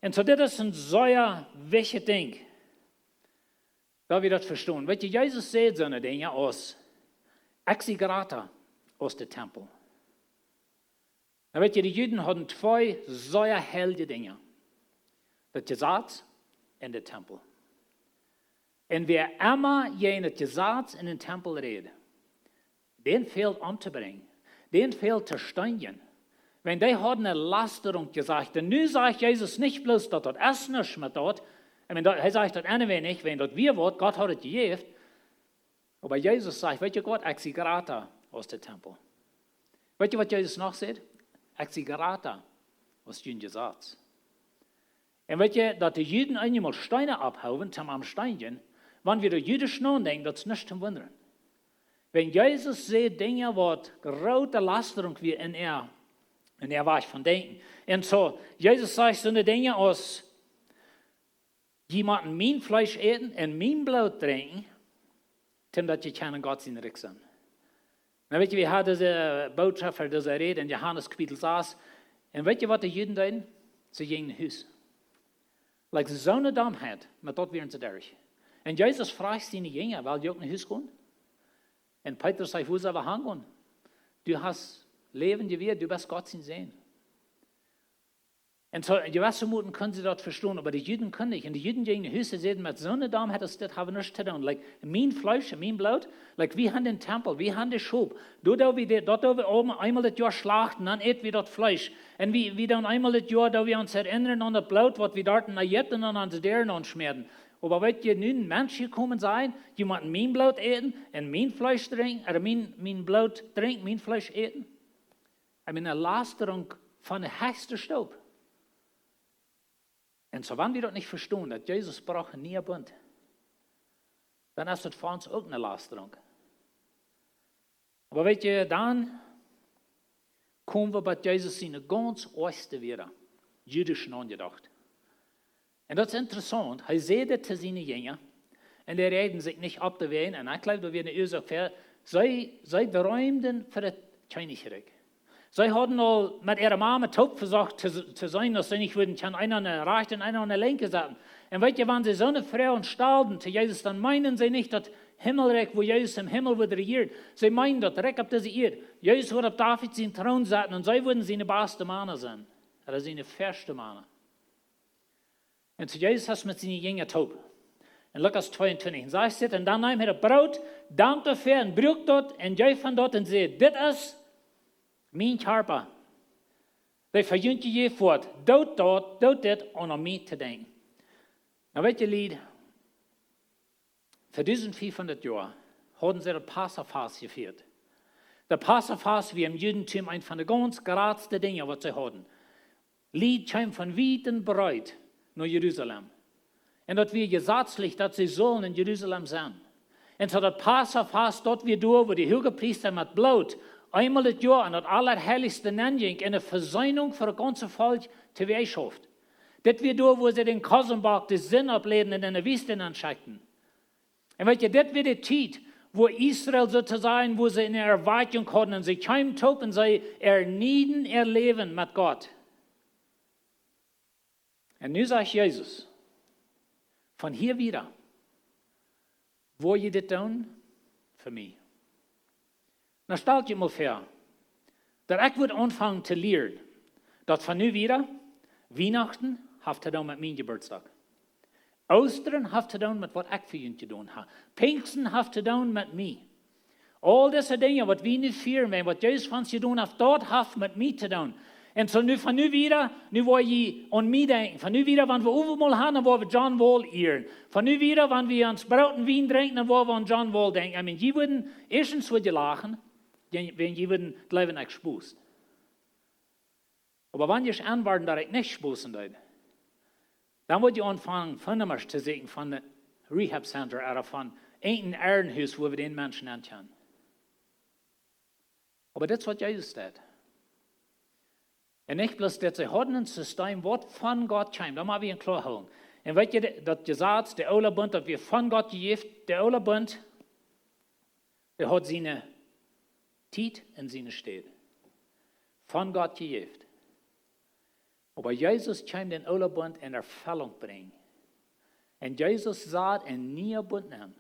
Un soo, dit es een sea wichtjet Dinkj, daut wie daut vestonen. Weet jie, Jesus säd soone Dinja aus: "Ekj sie jrata aus de Tempel." Na, weet jie, de Juden hauden twee sea heilje Dinja. Daut Jesaz un de Tempel. Un wäa emma jäajen daut Jesaz un dän Tempel rät, dän fält omtobrinjen, dän fält to steenjen. Wan dee hauden eene Lasterunk jesajcht. Un nu sajcht Jesus nich bloos daut daut es nuscht met daut. I mean, daut, hee sajcht daut enne wenig, wan daut wia waut, Gott haud daut jejäft. Oba Jesus sajcht: "Weet jie waut, ekj sie jrata aus de Tempel." Weet jie waut Jesus noch sajcht? "Ekj sie jrata aus jun Jesaz." Un weet jie, daut de Juden eenjemol Steena opphoowen toom am steenjen, wan wie doa jüdisch nodenkjen, daut es nuscht toom wundren. Wan Jesus säd Dinja waut groote Lasterunk wia en äa, en äa Wajch von denkjen. Un soo, Jesus sajcht soone Dinja aus: "Jie motten mien Fleesch äten un mien Bloot drinkjen, toom daut jie kjennen Gott sien Rikj sennen." Nu weet jie, wie hauden dise Bootschoft, dise Räd en Johanes Kapitel sas. Un weet jie waut de Juden deeden? See jinjen no Hus. Like, soone Domheit, met daut wieren see derch. Un Jesus fruach siene Jinja: "Well jie uk no Hus gonen?" Un Petrus säd: "Wua sell wie han gonen? Du hast läwendjet Wieet, du best Gott sien Sän." Un soo, jewesse Moten kunnen see daut vestonen, oba de Juden kunnen nich. Un de Juden jinjen no Hus, säden: "Met soone Domheit aus dit hab wie nuscht to doonen. Like, mien Fleesch un mien Bloot, like, wie han dän Tempel, wie han de Schop. Doa doo wie de, daut doo wie aul eemol daut Joa schlachten, dan äten wie daut Fleesch. Un wie, wie doonen eemol daut Joa, doo wie ons erinnren aun daut Bloot, waut wie doa en Ägipten aun onse Däaren aunschmäaden. Oba weet jie, nu een Mensch hia komen sajen, jie motten mien Bloot äten un mien Fleesch drinkjen, ooda mien, mien Bloot drinkjen, mien Fleesch äten." I mean, eene Lasterunk von de hechste Stoop. Un soo, wan wie daut nich vestonen, daut Jesus brocht een nieen Bunt, dan es daut fa ons uk eene Lasterunk. Oba weet jie, dan komen wie bie Jesus siene gaunz ieeschte Wieed, jüdisch nojedocht. Un daut es interessaunt, hee säd daut to siene Jinja, un dee reeden sikj nich opp to wäajen, un ekj jleew, daut wia eene Uasoak fa, see, see dreemden fa daut Kjennichrikj. See hauden aul met äare Mame toop vesocht to, to seenen, daut see nich wudden kjennen eena aun de rajchte un eena aun de linkje setten. Un weet jie, wan see soone Froagen stalden to Jesus, dan meenden see nich daut Himmelrikj, wua Jesus em Himmel wudd rejieren. See meenden daut Rikj opp dise Ieed. Jesus wudd opp David sienen Troon setten un see wudden siene baste Mana sennen. Ooda siene ieeschte Mana. Un soo Jesus es met siene Jinja toop. En Lukas tweeuntwintich, un sajcht dit: "Un dan neem hee daut Broot, dankd doafäa un bruak daut un jeef an daut un säd: Dit es mien Kjarpa, dee fa junt jejäft woat. Doot daut, doot dit om aun mie to denkjen." Nu weet jie, Lied, fa dusentfiefhundat Joa hauden see daut Passafast jefieet. Daut Passafast wia em Judentum eent von de gaunz jratste Dinja, waut see hauden. Lied kjeemen von wiet un breet no Jerusalem. Un daut wia jesazlich, daut see sullen en Jerusalem sennen. Un soo daut Passafast, daut wia doa, wua de Huagepriesta met Bloot eemol daut Joa aun daut Aulaheilichste nenjinkj un eene Vesöhnunk fa daut gaunze Volkj tooweajschauft. Dit wia doa, wua see dän Kosenbock, de Sind, oppläden un en de Wiest nenschekjten. Un weet jie, dit wia de Tiet, wua Israel soo to sajen, wua see eene Erwakjunk hauden un see kjeemen toop un see ernieen äa Läwen met Gott. Un nu sajcht Jesus: "Von hia wieda, woa jie dit doonen fa mie." Nu stalt junt mol väa, daut ekj wudd aunfangen to lieren, daut von nu wieda Wienachten haft to doonen met mien Jeburtsdach. Oostren haft to doonen met waut ekj fa junt jedonen hab. Pinjsten haft to doonen met mie. Aul dise Dinja, waut wie nu fieren, waut Jesus fa ons jedonen haft, daut haft met mie to doonen. Un soo nu, von nu wieda, nu woa jie aun mie denkjen. Von nu wieda, wan wie Owentmol haben, dan woa wie John Wall ieren. Von nu wieda, wan wie ons Broot un Wien drinkjen, dan woa wie aun John Wall denkjen. I mean, jie wudden ieeschtens, wudd jie lachen, wan jie wudden jleewen, ekj spoos. Oba wan jie aunworden, daut ekj nich sposen deed, dan wudd jie aunfangen, Foonnummers to sieekjen von daut Rehab Center ooda von een Armenhus, wua wie dän Menschen aun kjennen. Oba dit es, waut Jesus deed. Un nich bloos dit, see hauden een System, waut von Gott kjeem. Daut mott wie en kloa hoolen. Un weet jie, daut Jesaz, de oole Bunt, daut wia von Gott jejäft, de oole Bunt, dee haud siene Tiet un siene Städ. Von Gott jejäft. Oba Jesus kjeem dän oolen Bunt en Erfellunk brinjen. Un Jesus sad een nieen Bunt aun.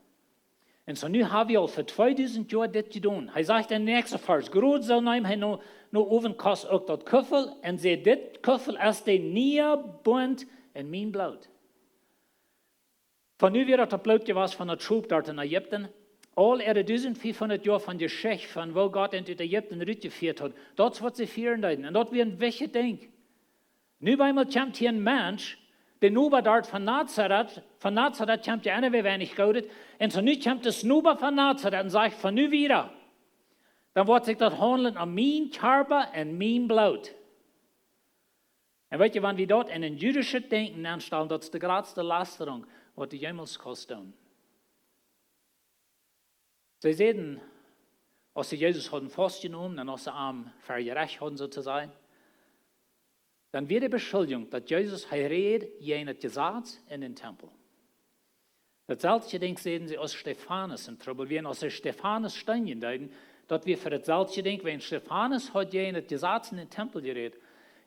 Un soo nu hab wie aul fa tweedusent Joa dit jedonen. Hee sajcht em näakjsten Varsch, krakjt soo neem hee no, no Owentkost uk daut Kuffel un säd: "Dit Kuffel es de niee Bunt En mien Bloot. Von nu wia daut daut Bloot jewast von daut Schop doa en Ägipten. Aul äare dusent fiefhundat Joa von Jeschicht, von woo Gott an ut Ägipten rutjefieet haud. Daut es waut see fieren deeden. Un daut wia een wichtjet Dinkj. Nu bie mie kjemt hia een Mensch, de Noba doa von Nazaret, von Nazaret kjemt je een, wea weinich Goodet. Un soo nu kjemt de Noba von Nazaret un sajcht: Von nu wieda, dan woat sikj daut haundlen om mien Kjarpa un mien Bloot. Un weet jie, wan wie daut en een jüdischet Denkjen aunstalen, daut es de jratste Lasterunk, waut du jemols kaust doonen. See säden, aus see Jesus hauden faustjenomen un aus see am ver Jerecht hauden, soo to sajen, dan wia de Beschuldjunk, daut Jesus, hee räd jäajen daut Jesaz en dän Tempel. Daut selwje Dinkj säden see, aus Stefanus en Trubbel wia, aus see Stefanus steenjen deeden, daut wia fa daut selwje Dinkj, wiels Stefanus haud jäajen daut Jesaz en dän Tempel jerät.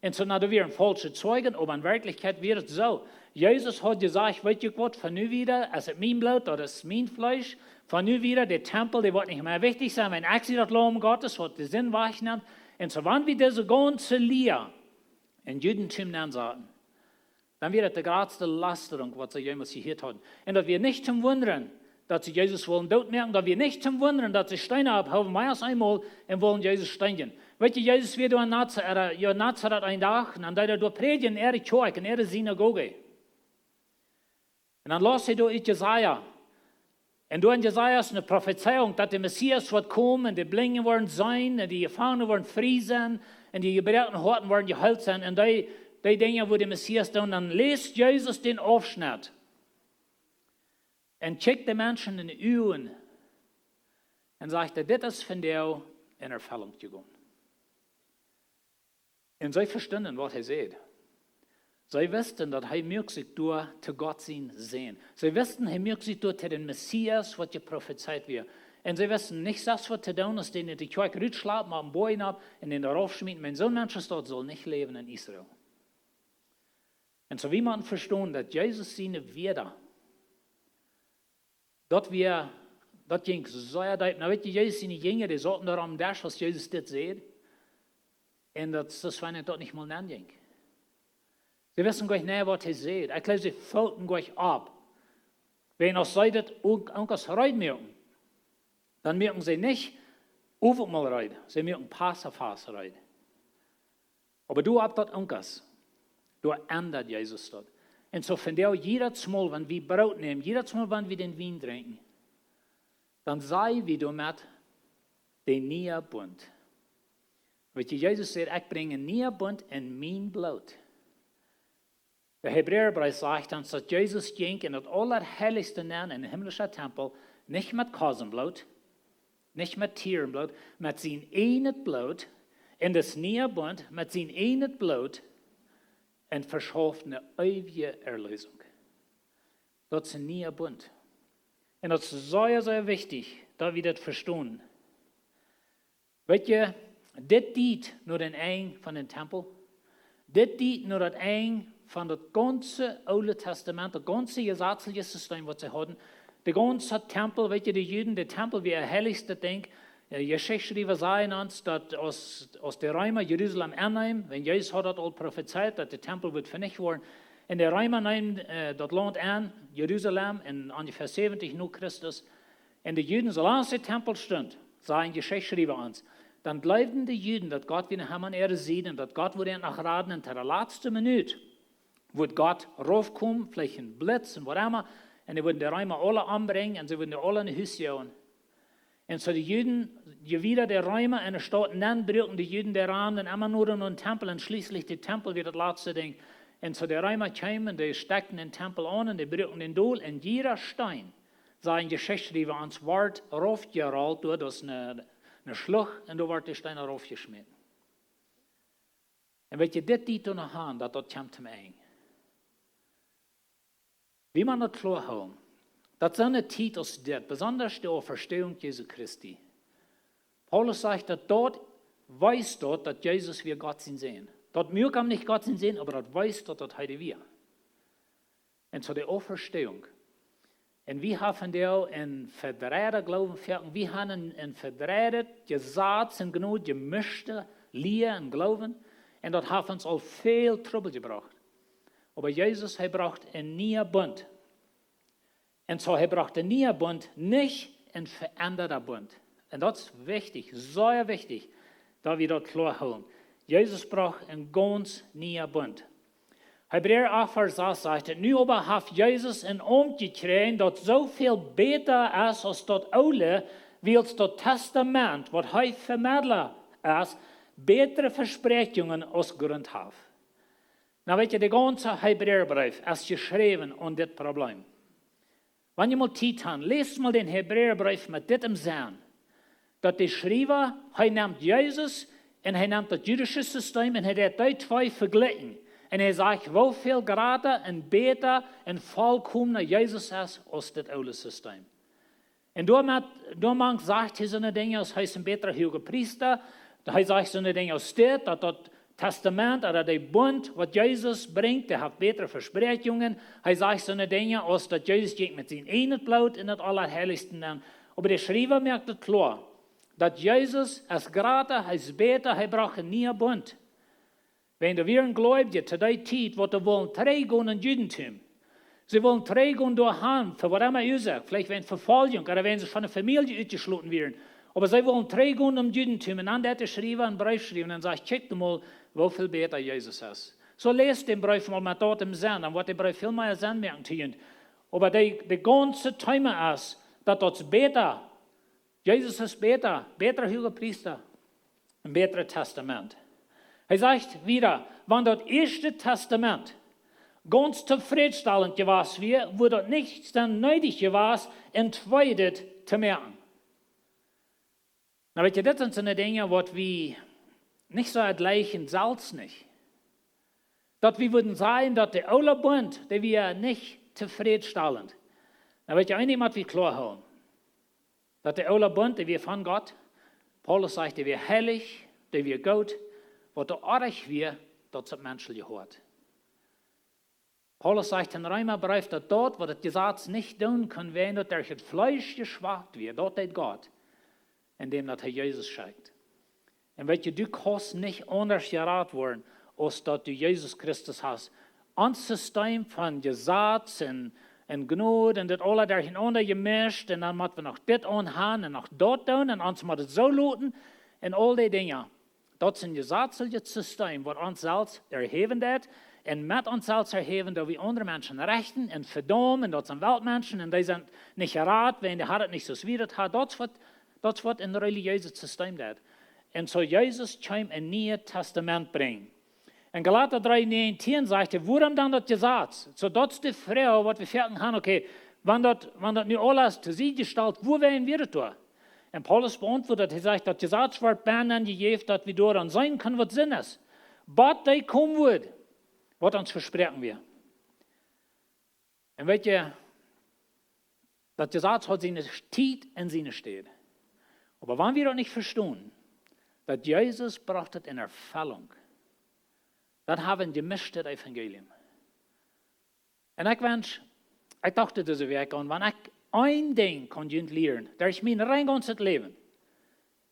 Un soo, na, doa wieren faulsche Zeugen, oba en Werkjlichkjeit wia et soo. Jesus haud jesajcht: Weet jie waut, von nu wieda es et mien Bloot, daut es mien Fleesch. Von nu wieda, de Tempel, dee woat nich mea wichtich sennen, wan ekj sie daut Laum Gottes, waut de Sind wajchnemt. Un soo, wan wie dise gaunze Lia en Judentum nensaten, dan wia daut de jratste Lasterunk, waut see jemols jehieet hauden. Un daut wia nich toom wundren, daut see Jesus wullen dootmoaken, daut wia nich toom wundren, daut see Steena opphoowen, mea aus eemol, un wullen Jesus steenjen. Weet jie, Jesus wia doa en Naza-, äh, jo, Nazaret een Dach, un dan deed hee doa prädjen en äare Kjoakj, en äare Sinagoge. Un dan laus hee doa ut Jesaja. Un doa en Jesaja es eene Profezeiunk, daut de Messias woat komen, un de Blinje woaren seenen, un de Jefangne woaren frie sennen, un de jebroakne Hoaten woaren jeheelt sennen. Un dee, dee Dinja, woo de Messias doonen, dan läst Jesus dän Aufschnett un kjikjt de Menschen en de Uagen un sajcht: Dit es vondoag en Erfellunk jegonen. Un see vestunden, waut hee säd. See wisten, daut hee muak sikj doa to Gott sien Sän. See wisten, hee muak sikj doa to dän Messias, waut jeprofezeit wia. Un see wisten nich selfst, waut to doonen, aus dän ut de Kjoakj rutschlapen, opp dän Boajch nopp un dän doa raufschmieten. Mien Sän, Menschenstaut saul nich läwen en Israel. Un soo, wie motten vestonen, daut Jesus siene Wieed, daut wia, daut jinkj sea deep. Na, weet jie, Jesus siene Jinja, dee sauten doa aum Desch, aus Jesus dit säd. Un daut, daut wia daut nich mol nenjinkj. See wisten goanich, nä, waut hee säd. Ekj jleew, see foten goanich opp. Wan aus see daut uk, uk aus reed muaken, dan muaken see nich Owentmol reed, see muaken Passafast reed. Oba doa opp daut Owentmol, doa endat Jesus daut. Un soo vondoag, jiedet Mol, wan wie Broot nämen, jiedet Mol, wan wie dän Wien drinkjen, dan saj wie doamet dän nieen Bunt. Weet jie, Jesus säd: Ekj brinj een nieen Bunt en mien Bloot. De Hebräabreef sajcht ons, daut Jesus jinkj en daut Aulaheilichste nenn, en dän himmlischen Tempel, nich met Kosenbloot, nich met Tierenbloot, met sien ieejnet Bloot, en dän nieen Bunt, met sien ieejnet Bloot, un veschauft eene eewje Erlösung. Daut es een nieen Bunt. Un daut es sea, sea wichtich, daut wie daut vestonen. Weet jie, dit diet no dän Enj von dän Tempel. Dit diet no daut Enj von daut gaunze Oole Tastament, daut gaunze jesazliche System, waut see hauden. De gaunze Tempel, weet jie, de Juden, de Tempel wia daut heilichste Dinkj. Äh, Jeschichtschrieva sajen ons, daut aus, aus de Reema Jerusalem enneemen, wan Jesus haud daut aul profezeit, daut de Tempel wudd venicht woaren. Un de Reema neemen, äh, daut Launt en, Jerusalem, en onjefäa säwentich no Christus. Un de Juden, soo lang aus de Tempel stunt, sajen Jeschichtschrieva ons, dan jleewden de Juden, daut Gott wia noch emma aun äare Sied un daut Gott wudd an noch raden, un to de latste Minut wudd Gott raufkomen, veleicht een Blitz un waut emma, un dee wudden de Reema aule ombrinjen un see wudden dee aule en de Hus joagen. Un soo de Juden, je wieda de Reema en de Staut nenn bruaken, de Juden, dee randen emma noda no dän Tempel un schlieslich de Tempel wia daut latste Dinkj. Un soo de Reema kjeemen, dee stekjten dän Tempel aun un dee bruaken dän dol un jieda Steen, sajen Jeschichtschrieva ons, wort raufjerolt, doa daut es eene, eene Schlucht, un doa wort de Steen raufjeschmäten. Un weet jie, dit diet doa noch aun, daut daut kjemt toom Enj. Wie motten daut kloa hoolen, daut soone Tiet aus dit, besonda de Auferstehung Jesu Christi, Paulus sajcht, daut daut wiest daut, daut Jesus wia Gott sien Sän. Daut muak am nich Gott sien Sän, oba daut wiest daut, daut hee dee wia. Un soo de Auferstehung. Un wie haben doa een vedreiden Gloowen, wie haben een, een vedreidet Jesaz un Jnod, jemischte Lia un Gloowen. Un daut haft ons aul väl Trubbel jebrocht. Oba Jesus, hee brocht een niea Bunt. Un soo, hee brocht een niea Bunt, nich een veendada Bunt. Un daut es wichtich, sea wichtich, daut wie daut kloa hoolen. Jesus brocht een gaunz niea Bunt. Hebräa acht Varsch sas sajcht et: Nu oba haft Jesus een Aumt jekjräajen, daut soo väl bäta es aus daut oole, wiels daut Testament, waut hee Vemedla es, bätre Vespräakjungen aus Grunt haft. Nu weet jie, de gaunze Hebräabreef es jeschräwen aun dit Probleem. Wan jie mol Tiet han, läst mol dän Hebräabreef met dit em Senn. Daut de Schriewa, hee nemt Jesus un hee nemt daut jüdische Sisteem un hee deit dee twee vejlikjen. Un hee sajcht, woo väl jrata un bäta un volkomna Jesus es aus dit oole Sisteem. Un doamet, doamank sajcht hee soone Dinja aus, hee es een bätra Huagepriesta. Hee sajcht soone Dinja aus dit, daut daut Testament, ooda de Bunt, waut Jesus brinjt, dee haft bätre Vespräakjungen. Hee sajcht soone Dinja aus, daut Jesus jinkj met sien eejnet Bloot en daut Aulaheilichste nenn. Oba de Schriewa moakt et kloa, daut Jesus es jrata, hee es bäta, hee brocht een niea Bunt. Wan doa wieren Gleubje to dee Tiet, waut doa wullen trigjgonen em Judentum. See wullen trigjgonen doa han, fa waut emma Uasoak, veleicht wäajen Vefoljunk, ooda wäajen see von de Famielje utjeschloten wieren. Oba see wullen trigjgonen em Judentum, un dan deit de Schriewa een Breef schriewen un sajcht: Kjikjt mol, woo väl bäta Jesus es. Soo läst dän Breef mol met daut em Senn, dan woat de Breef väl mea Senn moaken to junt. Oba de, de gaunze Thema es, daut daut bäta, Jesus es bäta, bätra Huagepriesta, een bätret Testament. Hee sajcht wieda, wan daut ieeschte Testament gaunz tofrädstalent jewast wia, wudd daut nich dan needich jewast, een tweedet to moaken. Nu weet jie, dit sent soone Dinja, waut wie nich soo utläajen, selfst nich. Daut wie wudden sajen, daut de oola Bunt, dee wia nich tofrädstalent. Nu weet jie, eent mott wie kloa hoolen. Daut de oola Bunt, dee wia von Gott. Paulus sajcht, dee wia heilich, dee wia goot. Waut doa oajch wia, daut es daut Menschelje Hoat. Paulus sajcht em Reemabreef, daut daut, waut daut Jesaz nich doonen kunn, wiels daut derch daut Fleesch jeschwakt wia, daut deed Gott, endäm daut hee Jesus schekjt. Un weet jie, du kaust nich aundasch jerat woaren, aus daut du Jesus Christus hast. Ons Sisteem von Jesaz un, un Jnod un dit aula derchenaunda jemischt, un dan mott wie noch dit aunhan un noch daut doonen, un ons mott et soo loten, un aul dee Dinja. Daut es een jesazlichet Sisteem, waut ons selfst erhäwen deit, un met ons selfst erhäwen, daut wie aundre Menschen rechten un vedaumen, un daut sent Weltmenschen, un dee sent nich jerat, wiels dee haben et nich soo aus wie daut haben. Daut es waut, daut es waut een relijeeset Sisteem deit. Un soo Jesus kjeem een nieet Testament brinjen. En Galata dree näajentieen sajcht hee, wuarom dan daut Jesaz? Soo, daut es de Froag, waut wie foaken haben, okay, wan daut, wan daut nu aules to Sied jestalt, wua wieren wie daut doa? Un Paulus beauntwuat daut, hee sajcht, daut Jesaz wort bennen jejäft, daut wie doaraun seenen kunnen, waut Sind es. Bat dee komen wudd, waut ons vesproaken wia. Un weet jie, daut Jesaz haud siene Tiet un siene Städ. Oba wan wie daut nich vestonen, daut Jesus brocht et en Erfellunk, dan haben wie een jemischtet Evangelium. Un ekj wensch, ekj docht dise Wäakj aun, wan ekj een Dinkj kunn junt lieren, daut ekj mien rein gaunzet Läwen,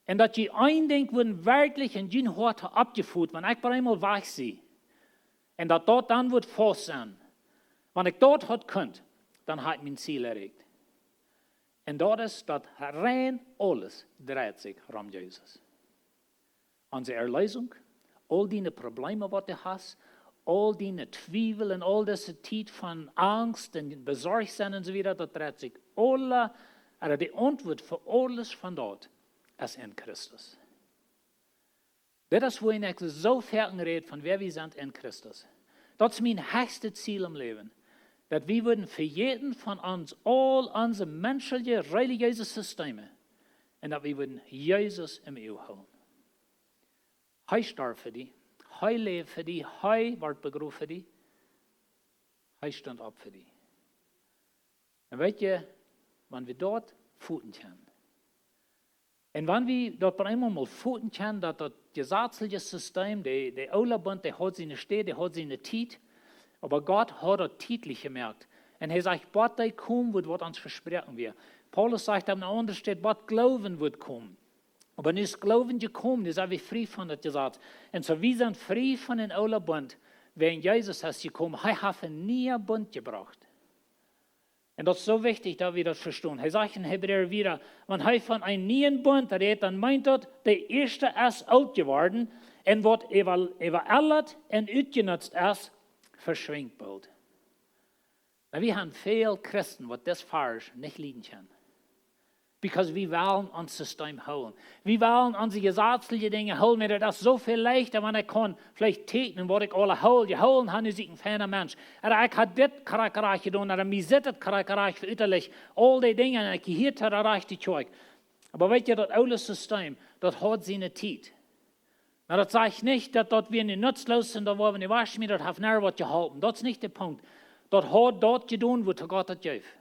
un daut jie een Dinkj wudden werkjlich en jun Hoat haben oppjefot, wan ekj bie eemol wajch sie, un daut daut dan wudd faust sennen. Wan ekj daut haud kunt, dan haud ekj mien Ziel erreicht. Un daut es, daut rein aules dreit sikj rom Jesus. Onse Erleesunk, aul diene Probleme, waut du hast, aul diene Twiewel un aul dise Tiet von Angst un besorcht sennen un soo wieda, daut dreit sikj aula, ooda de Auntwuat fa aules von daut es en Christus. Dit es, wua ekj soo foaken räd von wäa wie sent en Christus. Daut es mien hechstet Ziel em Läwen. Daut wie wudden vejäten von ons aul onse menschelje relijeese Sisteme un daut wie wudden Jesus em Uag hoolen. Hee storf fa die, hee läwd fa die, hee wort begroft fa die, hee stunt opp fa die. Un weet jie, wan wie daut foten kjennen, un wan wie daut bie eemol mol foten kjennen, daut daut jesazliche Sisteem, de, de oola Bunt, dee haud siene Städ, dee haud siene Tiet, oba Gott haud daut tietlich jemoakt. Un hee sajcht, bat dee komen wudd, waut ons vesproaken wia. Paulus sajcht opp eene aundre Städ, bat Gloowen wudd komen. Oba nu es Gloowen jekomen, nu sent wie frie von daut Jesaz. Un soo, wie sent frie von dän oolen Bunt. Wäajen Jesus es jekomen, hee haft een nieen Bunt jebrocht. Un daut es soo wichtich, daut wie daut vestonen. Hee sajcht en Hebräa wieda, wan hee von een nieen Bunt rät, dan meent daut, de ieeschte es oolt jeworden, un waut äwa-, äwaeldat un utjenutzt es, veschwinjt boolt. Nu, wie haben väl Christen, waut dis Varsch nich lieden kjennen. Because wie wellen ons System hoolen. Wie wellen onse jesatzliche Dinja hoolen. Wiels daut es soo väl leichta, wan ekj kaun veleicht täkjnen, waut ekj aula hool. Jehoolen hab, nu sie ekj een feina Mensch. Ooda ekj hab dit krakjt rajcht jedonen, ooda mie sitt daut krakjt rajcht fa uttalich. Aul dee Dinja, un ekj jehia to de rajchte Kjoakj. Oba weetst, daut oole System, daut haud siene Tiet. Nu, daut sajcht nich, daut daut wie nu nutzloos sent, daut wie nu waschen, daut haft nie waut jeholpen. Daut es nich de Punkt. Daut haud daut jedonen, waut Gott daut jeef.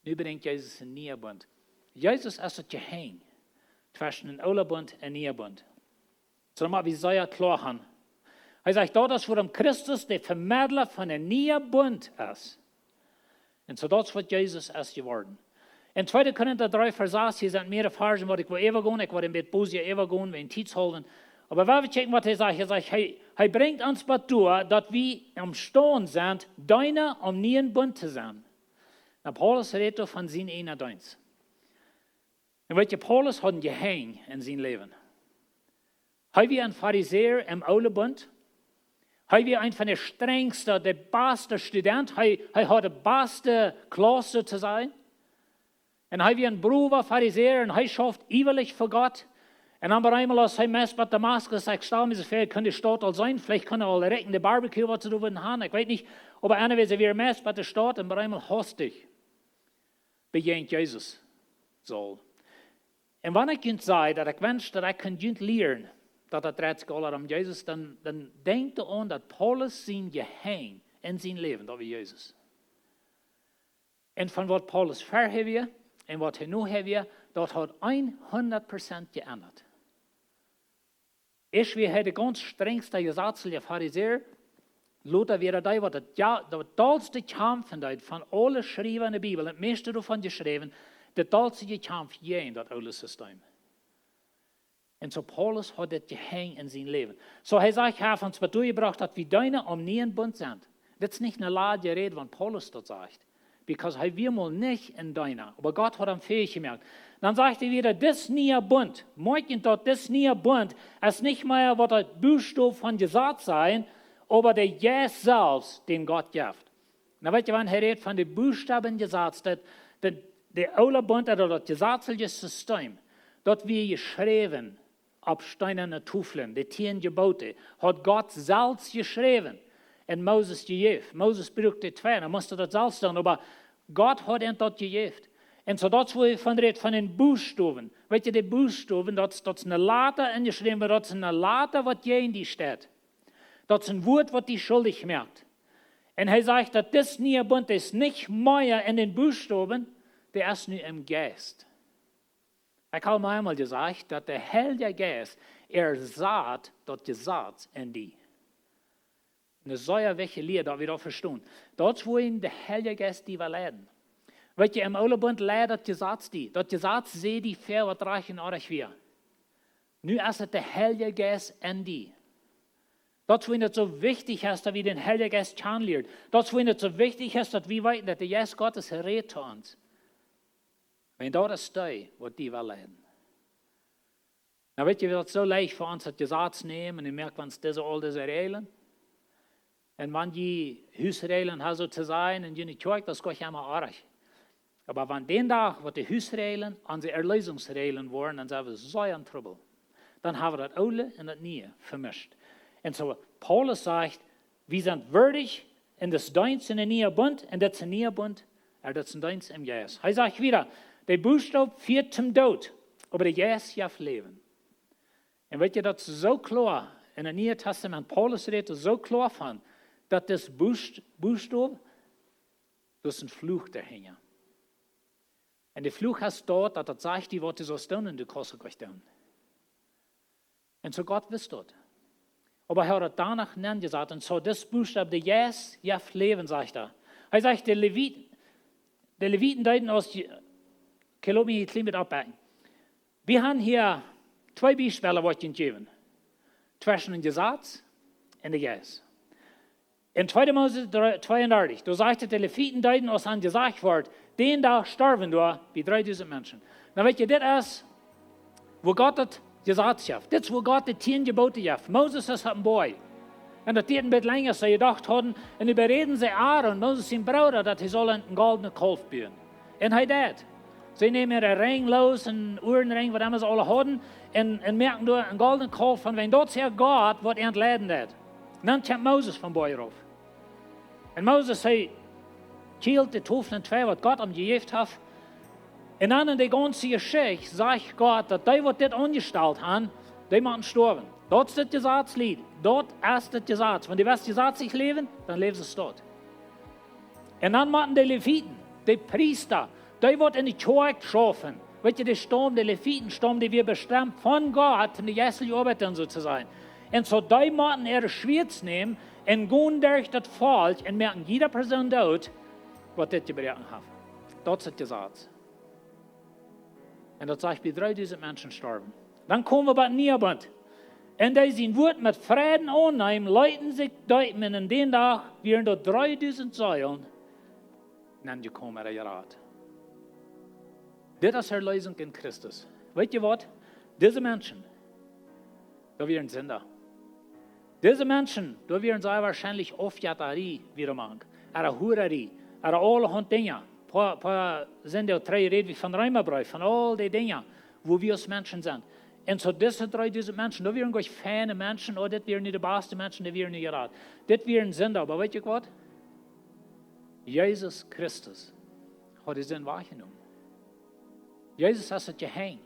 Nu brinjt Jesus een nieen Bunt. Jesus es daut Jehenj tweschen een oola Bunt un nieen Bunt. Soo, daut mott wie sea kloa haben. Hee sajcht, daut es wuarom Christus de Vemedla von een nieen Bunt es. Un soo daut es waut Jesus es jeworden. En tweede Korinta dree Varsch sas, hia sent mearere Varschen, waut ekj well äwagonen, ekj well een bät bosja äwagonen, wäajen Tiet hoolen. Oba wan wie kjikjen, waut hee sajcht, hee sajcht, hee, hee brinjt ons bat doa, daut wie emstaund sent, Deena aum nieen Bunt to sennen. Nu, Paulus rät doa von sienen eenen Deenst. Un weetst, Paulus haud een Jehenj en sien Läwen. Hee wia een Farisäa em oolen Bunt. Hee wia een von de strenjste, de baste Student. Hee, hee haud de baste Klauss, soo to sajen. Un hee wia een browa Farisäa un hee schauft iewalich fa Gott. Un dan opp eemol, aus hee meist bat Damaskus, ekj stal mie soo väa, kunn de Staut aul seenen, veleicht kunn hee aul rikjen de Barbecue, waut see doa wudden haben, ekj weet nich. Oba anyways, hee wia meist bat de Staut un opp eemol hastich bejäajent Jesus Saul. Un wan ekj junt saj, daut ekj wensch, daut ekj kunn junt lieren, daut daut dreit sikj aula om Jesus, dan, dan denkjt doaraun, daut Paulus sien Jehenj en sien Läwen, daut wia Jesus. Un von waut Paulus verhäa wia un waut hee nu häa wia, daut haud hundat Prozent jeendat. Ieescht wia hee de gaunz strenjste jesatzliche Farisäa, lota wia hee dee, waut daut, jo, daut dolste kjamfen deed von aule Schriewa en de Bibel, daut meiste doavon jeschräwen, daut dolste jekjamft jäajen daut oole System. Un soo Paulus haud dit Jehenj en sien Läwen. Soo hee sajcht, hee haft ons bat doa jebrocht, daut wie Deena aum nieen Bunt sent. Dit es nich eene ladje Räd, wan Paulus daut sajcht. Because hee wia mol nich een Deena, oba Gott haud am fähich jemoakt. Dan sajcht hee wada, dis niea Bunt, moakjt daut dis niea Bunt es nich mea waut daut Buchstow von Jesaz sent, oba de Jeist selfst, dän Gott jeft. Nu weetst, wan hee rät von de Buchstowen Jesaz, daut, daut, de oole Bunt, ooda daut jesazliche System, daut wia jeschräwen opp steenane Toflen, de tieen Jebote, haud Gott selfst jeschräwen un Moses jejäft. Moses brukt de twee, hee must daut selfst doonen, oba Gott haud an daut jejäft. Un soo daut, wua hee von rät, von dän Buchstowen. Weetst, de Buchstowen, daut, daut es eene Lata enjeschräwen, daut es eene Lata, waut jäajen die steit. Daut es een Wuat, waut die schuldich moakt. Un hee sajcht, daut dis niea Bunt es nich mea en dän Buchstowen, dee es nu em Jeist. Ekj hab mol eemol jesajcht, daut de Heilje Jeist ersat daut Jesaz en die. Eene sea wichtje Lia, daut wie daut vestonen. Daut es, wua de Heilje Jeist die well leiden. Weetst, em oole Bunt leid daut Jesaz die. Daut Jesaz säd die väa, waut rajcht un orrajcht wia. Nu es et de Heilje Jeist en die. Daut es, wuarom et soo wichtich es, daut wie dän Heiljen Jeist kjanen lieren. Daut es, wuarom et soo wichtich es, daut wie weeten, daut de Jeist Gottes rät to ons. Wan daut es dee, waut die well leiden. Nu weetst, daut es soo leicht fa ons, daut Jesaz nämen un moaken ons dise, aul dise Räajlen. Un wan jie Husräajlen haben, soo to sajen, en june Kjoakj, daut es doch emma orrajcht. Oba wan dän Dach, waut de Husräajlen onse Erlösungsräajlen woaren, dan sent wie sea en Trubbel. Dan haben wie daut Oole un daut Niee vemischt. Un soo, Paulus sajcht, wie sent wieedich en dis Deenst en dän nieen Bunt, un dit es een niea Bunt, ooda dit es een Deenst em Jeist. Hee sajcht wada, de Buchstow fieet toom Doot, oba de Jeist jeft Läwen. Un weetst, daut es soo kloa, en daut Niee Tastament, Paulus rät soo kloa von, daut dis Buchst-, Buchstow, daut es een Fluch doahinja. Un de Fluch es daut, daut daut sajcht, dee waut du saust doonen, un du kaust uk nich doonen. Un soo Gott wist daut. Oba hee haud daut doano nenjesat. Un soo dis Buchstow, de Jeist, jeft Läwen, sajcht hee. Hee sajcht, de Levit-, de Leviten deeden aus Je-, ekj lot mie hia een kjlien bät oppbakjen. Wie haben hia twee Biespels, waut ekj junt jäwen. Tweschen een Jesaz un de Jeist. En tweede Mose dree, tweeundartich, doa sajcht et, de Leviten deeden aus an jesajcht wort, dän Dach storwen doa bie dreedusent Menschen. Nu weet jie, dit es woo Gott daut Jesaz jeft. Dit es woo Gott de tieen Jebote jeft. Moses es opp een Boajch. Un daut dieed een bät lenja aus see jedocht hauden. Un nu beräden see Aaron, Moses sien Brooda, daut hee saul een goldnet Kaulf buen. Un hee deed. See neemen äare Rinj loos, een Uarenrinj, waut emma see aula hauden, un, un moaken doa een goldnet Kaulf von, wiels daut es Gott, waut an leiden deed. Un dan kjemt Moses vom Boajch rauf. Un Moses, hee kjieelt de Tofel enn twee, waut Gott am jejäft haft. Un dan en de gaunze Jeschicht sajcht Gott, daut dee, waut dit aunjestalt han, dee motten stoawen. Daut es daut Jesaz, Lied. Daut es daut Jesaz. Wan du west jesazlich läwen, dan läwst du daut. Un dan motten de Leviten, de Priesta, dee, waut en de Kjoakj schaufen, weet jie, de Staum, de Leviten Staum, dee wia bestemt von Gott, om de jeistliche Oabeit doonen, soo to sajen. Un soo, dee motten äare Schwieet nämen un gonen derch daut Volkj un moaken jieda Persoon doot, waut dit jebroaken haft. Daut es daut Jesaz. Un daut sajcht, bie dreedusent Menschen storwen. Dan komen wie bie dän nieen Bunt. Un dee sien Wuat met Freiden aunneemen, leeten sikj deepen, un en dän Dach wieren doa dreedusent Seelen nenjekomen, jerat. Dit es Erleesunk en Christus. Weet jie waut? Dise Menschen, daut wieren Sinda. Dise Menschen, daut wieren sea woarschienlich Aufjettarie, wada mank. Ooda Hurarie, ooda aulahaunt Dinja. Poa, poa Sindach trigj räd wie von Reemabreef, von aul dee Dinja, woo wie aus Menschen sent. Un soo dise dreedusent Menschen, daut wieren goot feine Menschen, oh, dit wieren nu de baste Menschen, dee wieren nu jerat. Dit wieren Sinda, oba weet jie waut? Jesus Christus haud de Sind wajchjenomen. Jesus es daut Jeheim.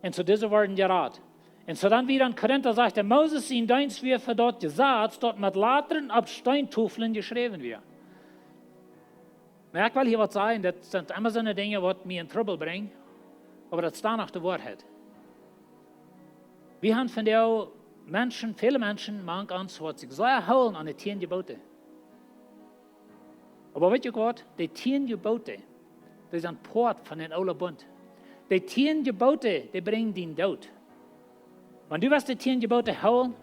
Un soo dise worden jerat. Un soo dan wada en Korinta sajcht hee, Moses sien Deenst wia fa daut Jesaz, daut met Latren opp Steentoflen jeschräwen wia. Nu, ekj well hia waut sajen, daut sent emma soone Dinja, waut mie en Trubbel brinjen, oba daut es dan noch de Woarheit. Wie haben vondoag Menschen, väle Menschen, mank ons, waut sikj sea hoolen aun de tieen Jebote. Oba weet jie waut? De tieen Jebote, dee sent Poat von dän oolen Bunt. De tieen Jebote, dee brinjen dän Doot. Wan du west de tieen Jebote hoolen,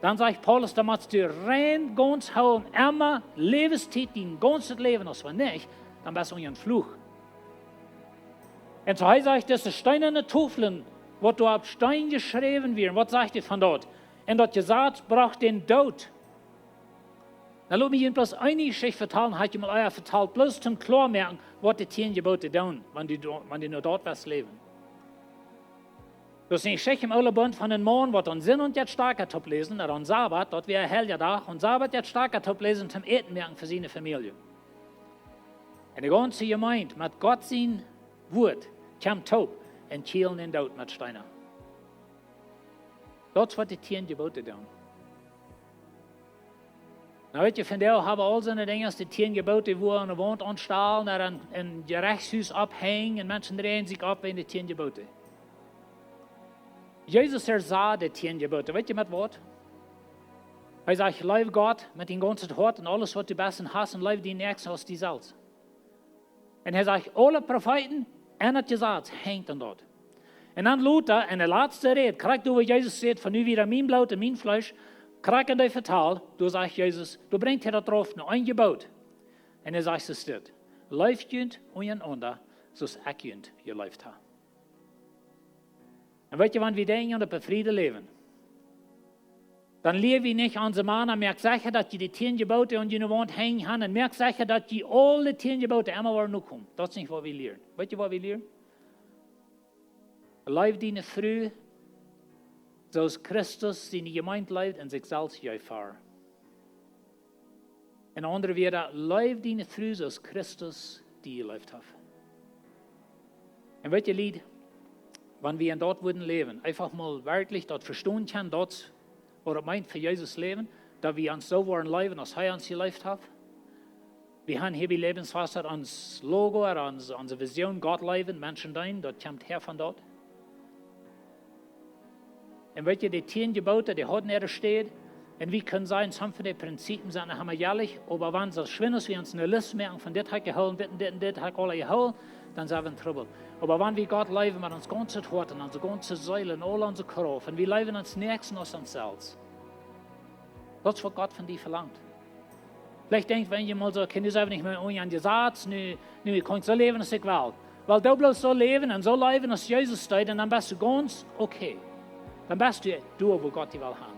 dan sajcht Paulus, dan motst du rein gaunz hoolen, emma, Läwenstiet, dien gaunzet Läwen, aus wan nich, dan best du unja een Fluch. Un soo hee sajcht, dise steenane Toflen, waut doa opp Steen jeschräwen wieren, waut sajcht hee von daut? Un daut Jesaz brocht dän Doot. Nu lot mie junt bloos eene Jeschicht vetalen, hab ekj mol ea vetalt, bloos toom kloa moaken, waut de tieen Jebote doonen, wan du, wan du no daut west läwen. Daut es eene Jeschicht em oolen Bunt von een Maun, waut aun Sinnowent jeit stoakja toop läsen, ooda aun Sabat, daut wia een heilja Dach, aun Sabat jeit stoakja toop läsen, toom Äten moaken fa siene Famielje. Un de gaunze Jemeent met Gott sien Wuat kjemt toop un kjielen dän Doot met Steena. Daut es waut de tieen Jebote doonen. Nu weet jie, vondoag hab wie aul soone Dinja aus de tieen Jebote, woo aun de Waunt aunstalen, ooda en, en Jerechtshus opphenjen, un Menschen dreien sikj opp wäajen de tieen Jebote. Jesus, hee säd de tieen Jebote, weet jie met waut? Hee sajcht, leef Gott met dien gaunzet Hoat un aules, waut du best un hast, un leef dienen Näakjsten aus die selfst. Un hee sajcht, aule Profeeten un daut Jesaz henjt aun daut. Un dan lota, en de latste Räd, krakjt doa, woo Jesus sajcht, von nu wada mien Bloot un mien Fleesch, krakjt en dee Vetal, doa sajcht Jesus, doa brinjt hee daut rauf no een Jeboot. Un hee sajcht, es dit: Leeft junt unjarenaunda, soo aus ekj junt jeleeft hab. Un weet jie, wan wie denkjen aun daut befriede Läwen, dan lia wie nich onse Mana, moakt secha, daut jie de tieen Jebote aun june Waunt henjen haben, un moakt secha, daut jie aule tieen Jebote emma woaren nokomen. Daut es nich, waut wie lieren. Weet jie, waut wie lieren? Leef diene Fru, soo aus Christus siene Jemeent leeft un sikj selfst jeef fa äa. En aundre Wieed, leef diene Fru, soo aus Christus die jeleeft haft. Un weet jie, Lied, wan wie en daut wudden läwen, eefach mol werkjlich daut vestonen kjennen, daut, waut daut meent fa Jesus läwen, daut wie ons soo woaren leewen, aus hee ons jeleeft haft. Wie haben hia bie Lebenswasser ons Logo, ons, onse Vision, Gott leewen, Menschen deenen, daut kjemt häa von daut. Un weet jie, de tieen Jebote, dee hauden äare Städ. Un wie kjennen sajen, some von de Prinzipien sent noch emma jelich, oba wan soo schwind aus wie ons eene List moaken von dit hab ekj jehoolen, dit un dit un dit hab ekj aula jehoolen, dan sent wie en Trubbel. Oba wan wie Gott leewen met ons gaunzet Hoat un onse gaunze Seel un aul onse Krauft, un wie leewen ons Näakjsten aus ons selfst, daut es, waut Gott von die velangt. Veleicht denkjt wan jie mol soo: "Okay, nu sent wie nich mea aun daut Jesaz, nu, nu kaun ekj soo läwen aus ekj well." Wiels du bloos soo läwen un soo läwen aus Jesus deed, un dan best du gaunz okay. Dan best du doa, wua Gott die well haben.